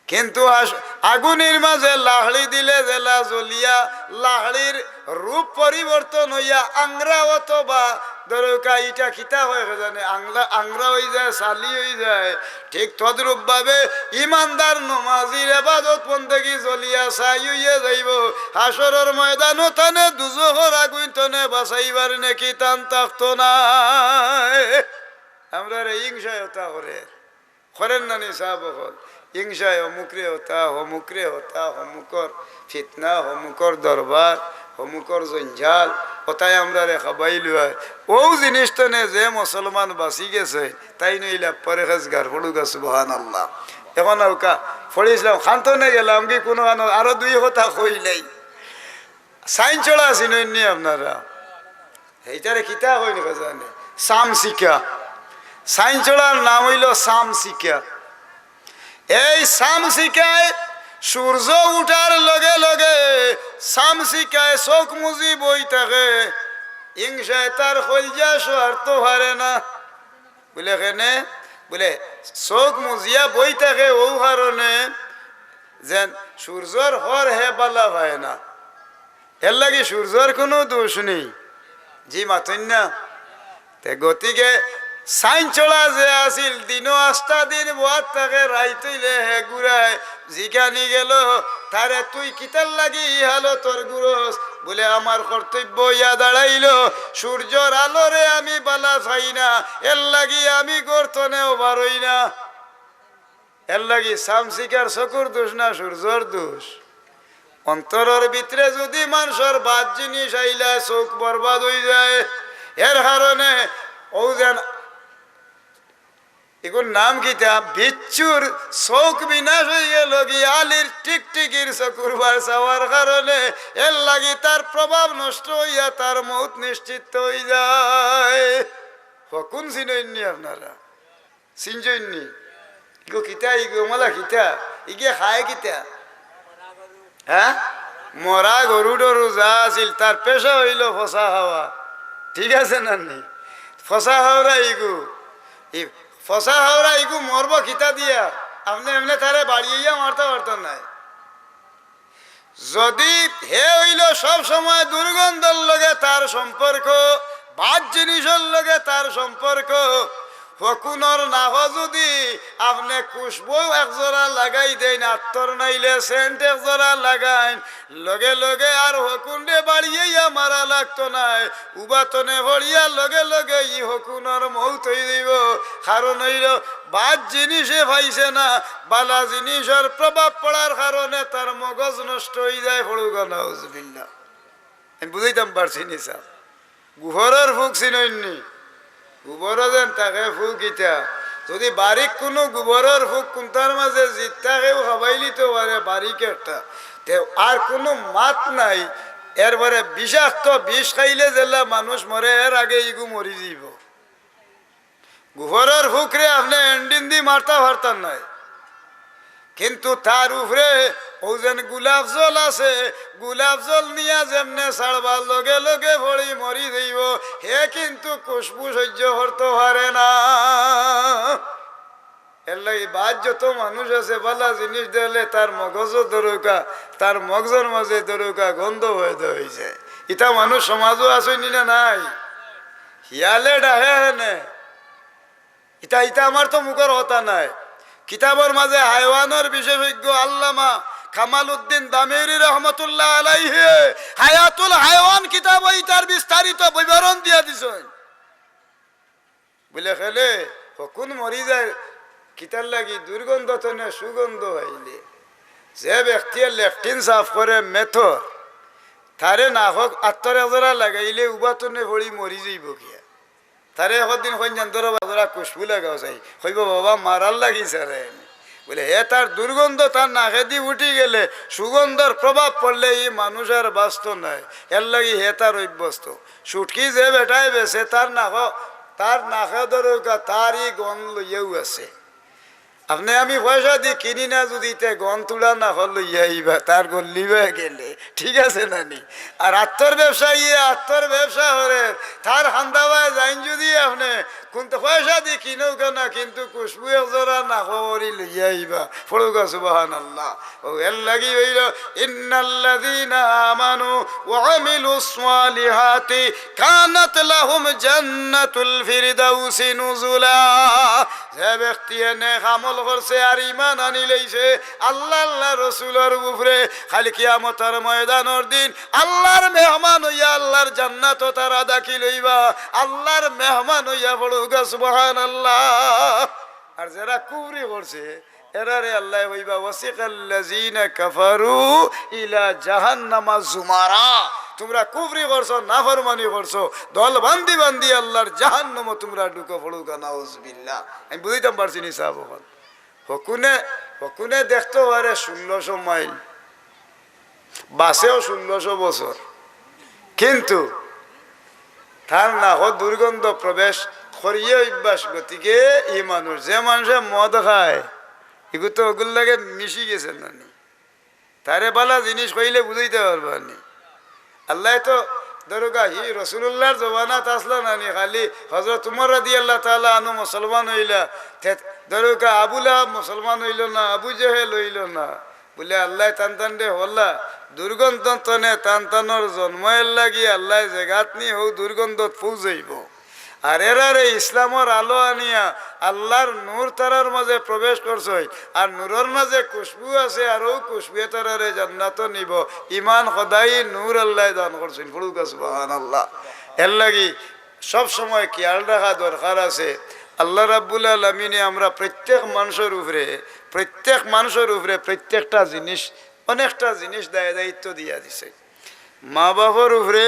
কিন্তু আস-, আগুনির মাঝে লাকড়ি দিলে যেলা জ্বলিয়া লাকড়ির রূপ পরিবর্তন অইয়া আংরা অথবা ধরউক্কা ইটা কিতা কয় কে জানে, আংলা-, আংরা অইযায়, ছালি অইযায়। ঠিক তদ্রূপ ভাবে ইমানদার নমাজির ইবাদত বন্দেগি জ্বলিয়া ছাই অইয়া যাইবো। হাশরর ময়দানো তানে দুজখর আগুইন তনে বাঁচাইবার নেকি তান থাকতো নায়। আমরারে হিংসায় অতা করে। করের না নি সাব অকল? হিংসায় অমুকরে অতা, অমুকরে অতা, অমুকর ফিতনা, অমুকর দরবার, হমুকর জঞ্জাল, অতায় আমরারে খাবাইলো আর। অউ জিনিস তনে যে মুসলমান বাঁচি গেছে, তাইন অইলা পরহেজগার, পড়ুক্কা সুবহানাল্লাহ। অখন অউক্কা পড়ছিলাম, খান তনে গেলাম কি কুনুখানো, আরো দুই কথা কইলাই। সাইনচড়া চিনইন নি আপনারা? ইটারে কিতা কইন কে জানে? চামচিকা। সাইনচড়ার নাম অইলো চামচিকা। এই চামচিকায় সূর্য উঠার লগে লগে চামচিকায় চউখ মুজি বই থাকে, হিংসায় তার কইলজা সওয়ারতো পারে না। বুলে, কেনে? বুলে, চউখ মুজিয়া বই থাকে অউ কারণে যেন সূর্যর খর হে বালা পায় না। এরলাগি সূর্যর কুনু দুষ নেই। জি মাতইন না? তে গতিকে সাইনচড়া যে আছিল, দিনো আস্তা দিন বওয়াত থাকে, রাইত অইলে হে ঘুরায়। জিকানি গেলো তারে, "তুই কিতার লাগি ই হালতর ঘুরস?" বুলে, "আমার কর্তব্য অইয়া দাঁড়াইলো, সূর্যর আলোরে আমি বালা পাই না, এরলাগি আমি ঘর তনেও বারই না।" এরলাগি চামচিকার চকুর দুষ না সূর্যর দুষ? অন্তরর ভিতরে যুদি মানষর বাদ জিনিস আইলায়, চউখ বরবাদ অইযায়। এর কারণে অউ যেন, ইগুর নাম কিতা? বিচ্ছুর চউখ বিনাশ অইগেলো গি আলির টিকটিকির চকুর বার চাওয়ার কারণে। এরলাগি তার প্রভাব নষ্ট অইয়া তার মউত নিশ্চিত অইযায়। হকুন চিনইন নি আপনারা? চিনছইন নি? ইগু কিতা, ইগু মালা কিতা? ইগে খায় কিতা? হ্যাঁ? মরা গরু-টরু যা আছিল, তার পেশা অইলো ফসা খাওয়া। ঠিক আছে না নি? ফসা খাওরা ইগু। ই ফসা খাওরা ইগু মরবো কিতা দিয়া? আপনে এমনে তারে বাড়িয়া মারতা পারতা নায়। যুদি হে অইলো সব সময় দুর্গন্ধর লগে তার সম্পর্ক, বাদ জিনিসর লগে তার সম্পর্ক, হকুনর নাকো যুদি আপনে খুশবু একজরা লাগাই দেইন, আত্তর নাইলে সেন্ট একজরা লাগাইন, লগে লগে আর হকুনরে বাড়িয়া মারা লাগতো নায়, উবাতনে পড়িয়া লগে লগে ই হকুনর মউত অইযিবো। কারণ অইলো বাদ জিনিসে পাইছে না, বালা জিনিসর প্রভাব পড়ার কারণে তার মগজ নষ্ট অইযায়। পড়ুক্কা নাউজুবিল্লাহ। আমি বুঝাইতাম পারছি নি সাব? গুবরর ফুক চিনইন নি? গুবরো যেন থাকে ফুক ইতা। যুদি বারিক কুনু গুবরর ফুক কুন্তার মাজে জিত থাকেও খাবাইলিতো পারে বারিক একটা, তে আর কুনু মাত নাই। এরপরে বিষাক্ত বিষ খাইলে যেলা মানুষ মরে, এর আগে ইগু মরি যিবো। গুবরর ফুকরে আপনে এন্ডিন দি মারতা পারতা নায়, কিন্তু তার উপরে অউ যেন গোলাপ জল আছে, গোলাপ জল নিয়া যেমনে ছাড়বার লগে লগে পড়ি মরি যাইবো, হে কিন্তু খুশবু সহ্য করতো পারে না। এরলাগি বাদ যত মানুষ আছে, বালা জিনিস দেখলে তার মগজো ধরুক্কা, তার মগজর মাজে ধরুক্কা, গন্ধ পয়দা অইযায়। ইতা মানুষ সমাজো আছইন নি না নাই? হিয়ালে ডাহে হেনে। ইতা, ইতা আমার তো মুখর কথা নায়। কিতাবর মাজে হায়ওয়ানর বিশেষজ্ঞ আল্লামা কামালউদ্দিন দামিরি রহমতুল্লাহ আলাইহি হায়াতুল হায়ওয়ান কিতাবো ইতার বিস্তারিত বিবরণ দিয়া দিছইন। বুলে, কেনে হকুন মরি যায়, কিতার লাগি? দুর্গন্ধ তনে সুগন্ধ অইলে। যে ব্যক্তিয়ে লেট্রিন সাফ করে মেথর, তারে নাকো আত্তর একজরা লাগাইলে উবাতনে পড়ি মরি যাইবো গিয়া। তারে একদিন কইন যান, "ধরো বা, ধরো খুশবু লাগাও চাই।" কইবো, "বাবা, মারার লাগি স্যার।" বুলে, হে তার দুর্গন্ধ তার নাকেদি উঠি গেলে, সুগন্ধর প্রভাব পড়লে ই মানুষ আর বাঁচতো নায়। এরলাগি হে তার অভ্যস্ত। শুটকি যে বেটায় বেচে, তার নাকো, তার নাকে ধরুক্কা, তার ই গন্ধ লইয়াউ আছে। আপনে আমি পয়সা দি কিনি না যুদি, তে গন্ধ তুড়া নাকো লইয়া আইবা, তার গল্লিবা গেলে, ঠিক আছে না নি? আর আত্তর ব্যবসায়ীয়ে আত্তর ব্যবসা করের, তার কান্দাবায় যাইন যুদি আপনে, কুন্তা পয়সা দি কিনউক্কা না, কিন্তু খুশবু একজরা নাকো করি লইয়া আইবা। পড়ুক্কা সুবহানাল্লাহ। অউ এরলাগি অইলো, "ইন্নাল্লাযীনা আমানু ওয়া আমিলুস সালিহাতি কানাত লাহুম জান্নাতুল ফিরদাউসি নুজুলা।" যে ব্যক্তিয়ে নেক আমল করছে আর ঈমান আনিলাইছে আল্লাহ, আল্লাহর রসুলর উপরে, কাইল কিয়ামতর ময়দানর দিন আল্লাহর মেহমান অইয়া আল্লাহর জান্নাতো তারা দাখিল অইবা। আল্লাহর মেহমান অইয়া পড়ুক্কা সুবহানাল্লাহ। আর যেরা কুফরি করছে, এরারে আল্লায় কইবা, "ওয়াসিকাল্লাযীনা কাফারু ইলা জাহান্নামা যুমারা।" তুমরা কুফরি করছো, নাফরমানি করছো, দল বান্ধি বান্ধি আল্লার জাহান্নামো তুমরা ঢুকো, পড়ুক্কা, নাউজুবিল্লাহ। আমি বুঝাইতাম পারছি নি সাব অকল? হকুনে, হকুনে দেখতো পারে ষোলোশো মাইল, বাচেও ষোলোশো বছর, কিন্তু তার নাকো দুর্গন্ধ প্রবেশ করিয়া অভ্যাস। গতিকে ই মানুষ, যে মানষে মদ খায়, ইগু তো অগুর লগে মিশি গেছে না নি? তারে বালা জিনিস কইলে বুঝাইতা পারবা নি। আল্লায় তো, ধরুক্কা, হি রসুলুল্লাহর জমানাত আছলা না নি, খালি হজরত উমর রাদিয়াল্লাহু তাআলা আনহু মুসলমান অইলা, তে ধরুক্কা আবু লাহাব মুসলমান অইলো না, আবু জেহেল অইলো না। বুলে আল্লায় তান তানরে হলা দুর্গন্ধ তনে তান তানর জন্মর লাগি আল্লায় জেগাত নি হউ দুর্গন্ধত পৌঁছাইবো। আর এরারে ইসলামর আলো আনিয়া আল্লার নূর তারার মাঝে প্রবেশ করছইন, আর নূরর মাঝে খুশবু আছে, আর অউ খুশবুয়ে তারারে জান্নাতো নিবো। ইমান খোদাই নূর আল্লায় দান করছইন। পড়ুক্কা সুবহানাল্লাহ। এর লাগি সব সময় খেয়াল রাখা দরকার আছে। আল্লাহ রাব্বুল আলামিনে আমরা প্রত্যেক মানষর উপরে, প্রত্যেক মানষর উপরে প্রত্যেকটা জিনিস, অনেকটা জিনিস দায় দায়িত্ব দিয়া দিছে। মা বাপর উপরে,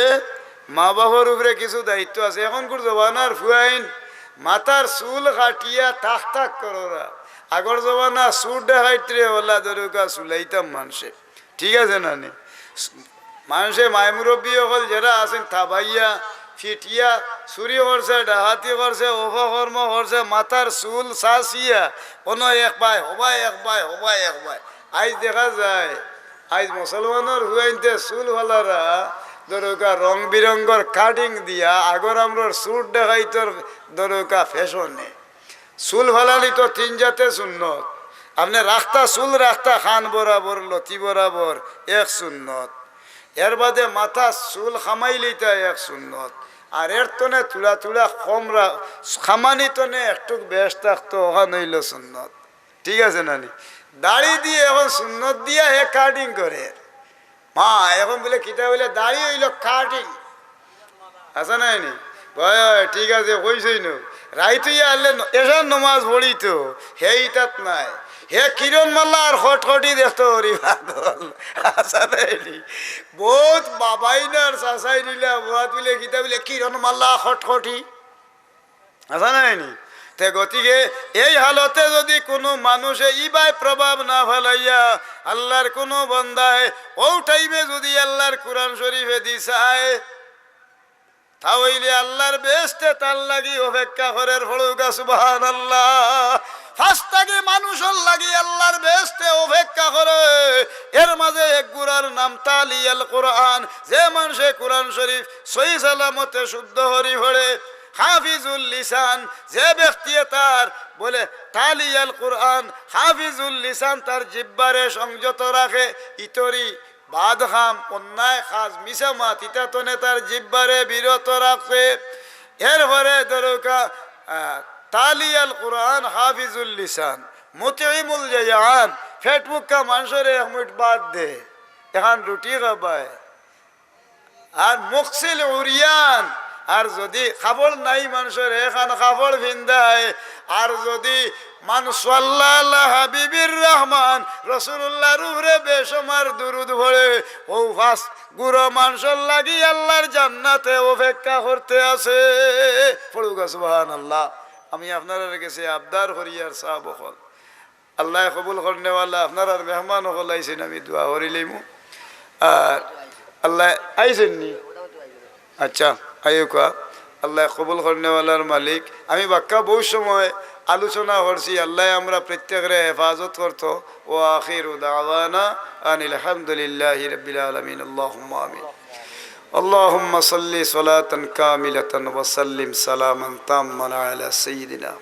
মা বাপর উপরে কিছু দায়িত্ব আছে। এখনকুর জমানার ফুয়াইন মাথার চুল কাটিয়া তাক তাক কররা। আগর জমানা চুর ডাকাইতরে হলা ধরুক্কা চুলাইতাম মানষে, ঠিক আছে না নি? মানষে মাই মুরব্বি অকল যেরা আছইন, থাবাইয়া, ফিটিয়া, চুরি করছে, ডাকাতি করছে, অপকর্ম করছে, মাথার চুল চাচিয়া, অনো এক বায়, হবায় এক বায়, হবায় এক বায়। আইজ দেখা যায়, আইজ মুসলমানর ফুয়াইন্তে চুল ফালারা, ধরুক্কা, রং বিরঙ্গর cutting দিয়া, আগর আমরার চুর ডাকাইতর, ধরুক্কা, fashion-এ। চুল ফালানি তো তিন জাতে সুন্নত। আপনে রাখতা, চুল রাখতা কান বরাবর, লতি বরাবর, এক সুন্নত। এর বাদে মাথা চুল কামাইলিতা এক সুন্নত। আর এর তনে থুড়া থুড়া কম রা-, কামানি তনে একটুক বেশ থাকতো, অখান অইলো সুন্নত। ঠিক আছে না নি? দাড়ি দিয়া এখন সুন্নত দিয়া হে cutting করে। মা, এখন বুলে কিতা বুলে দাড়ি অইলো cutting। আছে না নি? অয়, অয়, ঠিক আছে, কইছইন। রাইত অইয়া আইলে ন-, এশার নমাজ পড়িতো, হে ইতাত নাই। হে কিরণ মালা আর খটখটি দেখতো, ওরে পাগল। আছে না নি? বউত বাবাইন আর চাচাইন ইলা বউত বুলে কিতা বুলে কিরণ মালা খটখটি। আছে না নি? তে গতিকে এই হালতে যুদি কুনু মানষে ইবায় প্রভাব না ফালাইয়া আল্লার কুনু বন্দায় অউ time-এ যুদি আল্লার কুরআন শরীফেদি চায়, তা অইলে আল্লার বেহেস্তে তার লাগি অপেক্ষা করের। পড়ুক্কা সুবহানাল্লাহ। পাঁচটা মানষর লাগি আল্লার বেহেস্তে অপেক্ষা করে। এর মাঝে এক গুরার নাম তালিয়াল কুরআন। যে মানষে কুরআন শরীফ সহি সালামতে শুদ্ধ করি পড়ে, হাফিজুল লিসান, যে ব্যক্তিয়ে তার বুলে তালিয়াল কুরআন, হাফিজুল লিসান, তার জিব্বারে সংযত রাখে, ইতরি বাদ কাম, অন্যায় কাজ, মিছা মাত, ইতা তনে তার জিব্বারে বিরত রাখে। এরপরে ধরুক্কা, আহ, তালিয়াল কুরআন, হাফিজুল লিসান, মুতইমুল জাইআন, পেট ভুক্কা মানষরে এক মুইট ভাত দে, এখান রুটি খাবায়। আর মুকসিল উরিয়ান, আর যুদি কাপড় নাই মানষর, এখান কাপড় ফিন্দায়। আর যুদি মান সাল্লা আলা হাবিবির রহমান, রসুলুল্লাহর উপরে বেশুমার দুরুদ পড়ে, অউ পাঁচ গুরা মানষর লাগি আল্লার জান্নাতে অপেক্ষা করতে আছে। পড়ুক্কা সুবহানাল্লাহ। আমি আপনারার গেছে আবদার করি আর সাব অকল, আল্লায় কবুল করনেওয়ালা, আপনারার মেহমান অকল আইছইন, আমি দোয়া করিলাইমু। আর আল্লায় আইছইন নি? আচ্ছা, আইউক্কা। আল্লায় কবুল করনেওয়ালার মালিক। আমি বাক্কা বউত সময় আলোচনা করছি, আল্লায় আমরা প্রত্যেকরে হেফাজত করতো। ওয়া আখিরু দাওয়ানা আনিল হামদুলিল্লাহি রাব্বিল আলামিন। আল্লাহুম্মা আমিন। اللهم صل صلاة كاملة وسلم سلاما تاما على سيدنا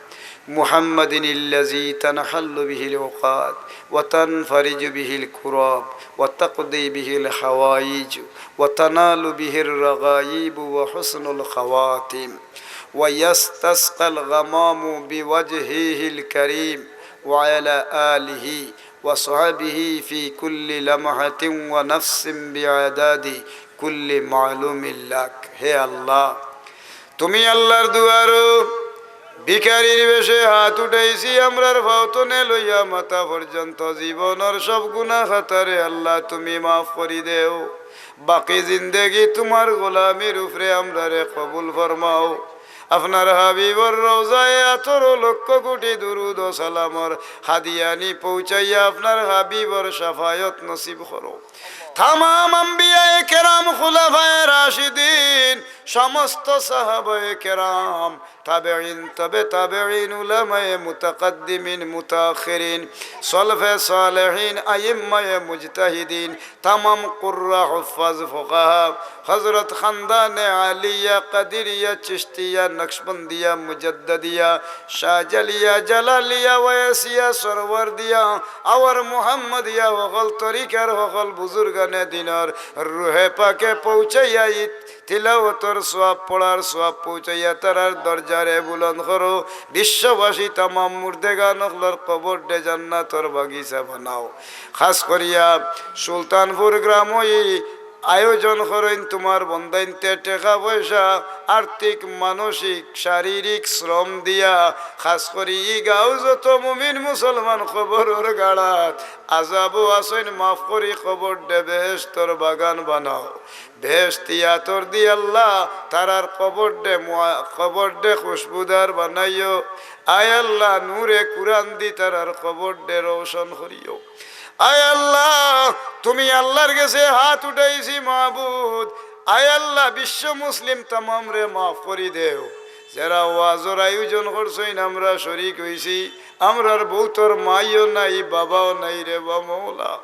محمد الذي تنحل به العقد وتنفرج به الكرب وتقضي به الحوائج وتنال به الرغائب وحسن الخواتم ويستسقى الغمام بوجهه الكريم وعلى آله وصحبه في كل لمحة ونفس بعدد كل معلوم لك। হে আল্লাহ, তুমি আল্লাহর দুয়ারো ভিখারির বেশে হাত উঠাইছি, আমরার পাও তনে লইয়া মাথা পর্যন্ত জীবনর সব গুনাহ খাতারে আল্লাহ তুমি মাফ করি দেও। বাকি জিন্দেগি তুমার গোলামির উপরে আমরারে কবুল ফরমাও। আপনার হাবিবর রওজায় আতর ও লক্ষ কোটি দুরুদ ও সালামর হাদিয়ানি পৌঁছাইয়া আপনার হাবিবর শাফায়ত নসিব করো। তামাম আম্বিয়ায়ে কেরাম, খুলাফায়ে রাশিদিন, সমস্ত সাহাবায়ে কেরাম, তাবেঈন, তবে তাবেঈন, উলামায়ে মুতাকাদ্দিমিন, মুতাআখিরিন, সলফে সালেহিন, আইম্মায়ে মুজতাহিদিন, তামাম কুররা, হুফফাজ, ফুকাহা, হযরত খানদানে আলিয়া, কাদিরিয়া, চিশতিয়া, নকশবন্দিয়া, মুজাদ্দদিয়া, শাহজালিয়া, জালালিয়া, ওয়েসিয়া, সরওয়ারদিয়া, আওয়ার মুহাম্মদিয়া, হকল তরিকার হকল বুজুর্গানে দিনর রুহে পাকে পৌঁছাইয়া ই তিলাওতর সওয়াব, পড়ার সওয়াব পৌঁছাইয়া তারার দরজারে বুলন্দ করো। বিশ্ববাসী তামাম মুর্দেগান অকলর কবররে জান্নাতর বাগিচা বানাও। খাস করিয়া সুলতানপুর গ্রামো ই আয়োজন করইন তুমার বন্দাইন্তে টেকা পয়সা, আর্থিক, মানসিক, শারীরিক শ্রম দিয়া, খাস করি ই গাঁও যত মুমিন মুসলমান কবরর গাড়াত আজাবো আছইন, মাফ করি কবররে বেহেশতর বাগান বানাও। বেহেশতি আতর দি আল্লাহ তারার কবররে মুয়া-, কবররে খুশবুদার বানাইও। আয় আল্লাহ, নূরে কুরআন দি তারার কবররে রোশন করিও। আয় আল্লাহ, তুমি আল্লাহর গেছে হাত উঠাইছি মাবুদ। আয় আল্লাহ, বিশ্ব মুসলিম তামামরে মাফ করি দেও। যেরা ওয়াজর আয়োজন করছইন, আমরা শরিক অইছি, আমরার বউতর মাইও নাই, বাবাও নাই রে বা মৌলা।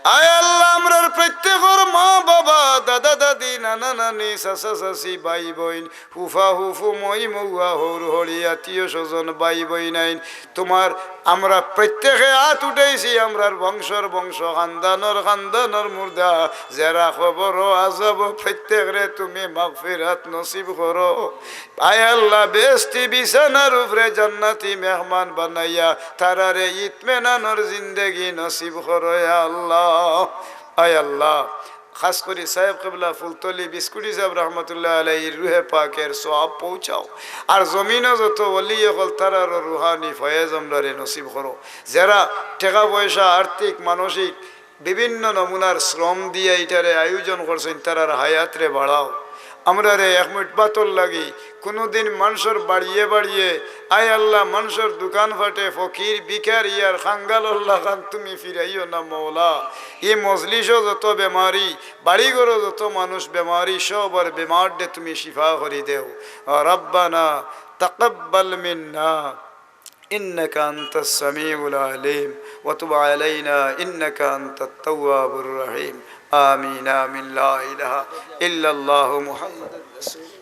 আয় আল্লাহ, আমরার প্রত্যেকর মা বাবা, দাদা দাদি, নানা নানি, চাচা চাচি, ভাই বইন, ফুফা ফুফু, মই মৌয়া, হউর হড়ি, আত্মীয় স্বজন, ভাই বইনাইন, তুমার আমরা প্রত্যেকে আত উঠাইছি, আমরার বংশর বংশ, খানদানর খানদানর মুর্দা, যেরা কবরো আজাবো, প্রত্যেকরে তুমি মাগফিরাত নসিব করো। আয় আল্লাহ, বেহেশতি বিছানার উপরে জান্নাতি মেহমান বানাইয়া তারারে ইতমিনানর জিন্দেগি নসিব করো, ইয়া আল্লাহ। আয় আল্লাহ, খাস করি সাহেব কিবলা ফুলতলি বিস্কুটি সাহেব রহমতুল্লাহ আলাইহির রুহে পাকের সওয়াব পৌঁছাও। আর জমিনো যত ওলি অকল তারারও রুহানি ফয়েজ আমরারে নসিব করো। যেরা টেকা পয়সা, আর্থিক, মানসিক বিভিন্ন নমুনার শ্রম দিয়া ইটারে আয়োজন করছইন, তারার হায়াতরে বাড়াও। আমরারে এক মুইট ভাতর লাগি কুনুদিন মানষর বাড়িয়ে বাড়িয়ে, আয় আল্লাহ, মানষর দোকান ফাটে ফকির, ভিখারি আর খাঙ্গালর লাখান তুমি ফিরাইও না মৌলা। ই মজলিসো যত বেমারি, বাড়িঘরো যত মানুষ বেমারি, সবর বেমাররে তুমি শিফা করি দেও। ربنا تقبل منا إنك أنت السميع العليم وتب علينا إنك أنت التواب الرحيم. آمين، آمين. لا إله إلا الله محمد رسول الله.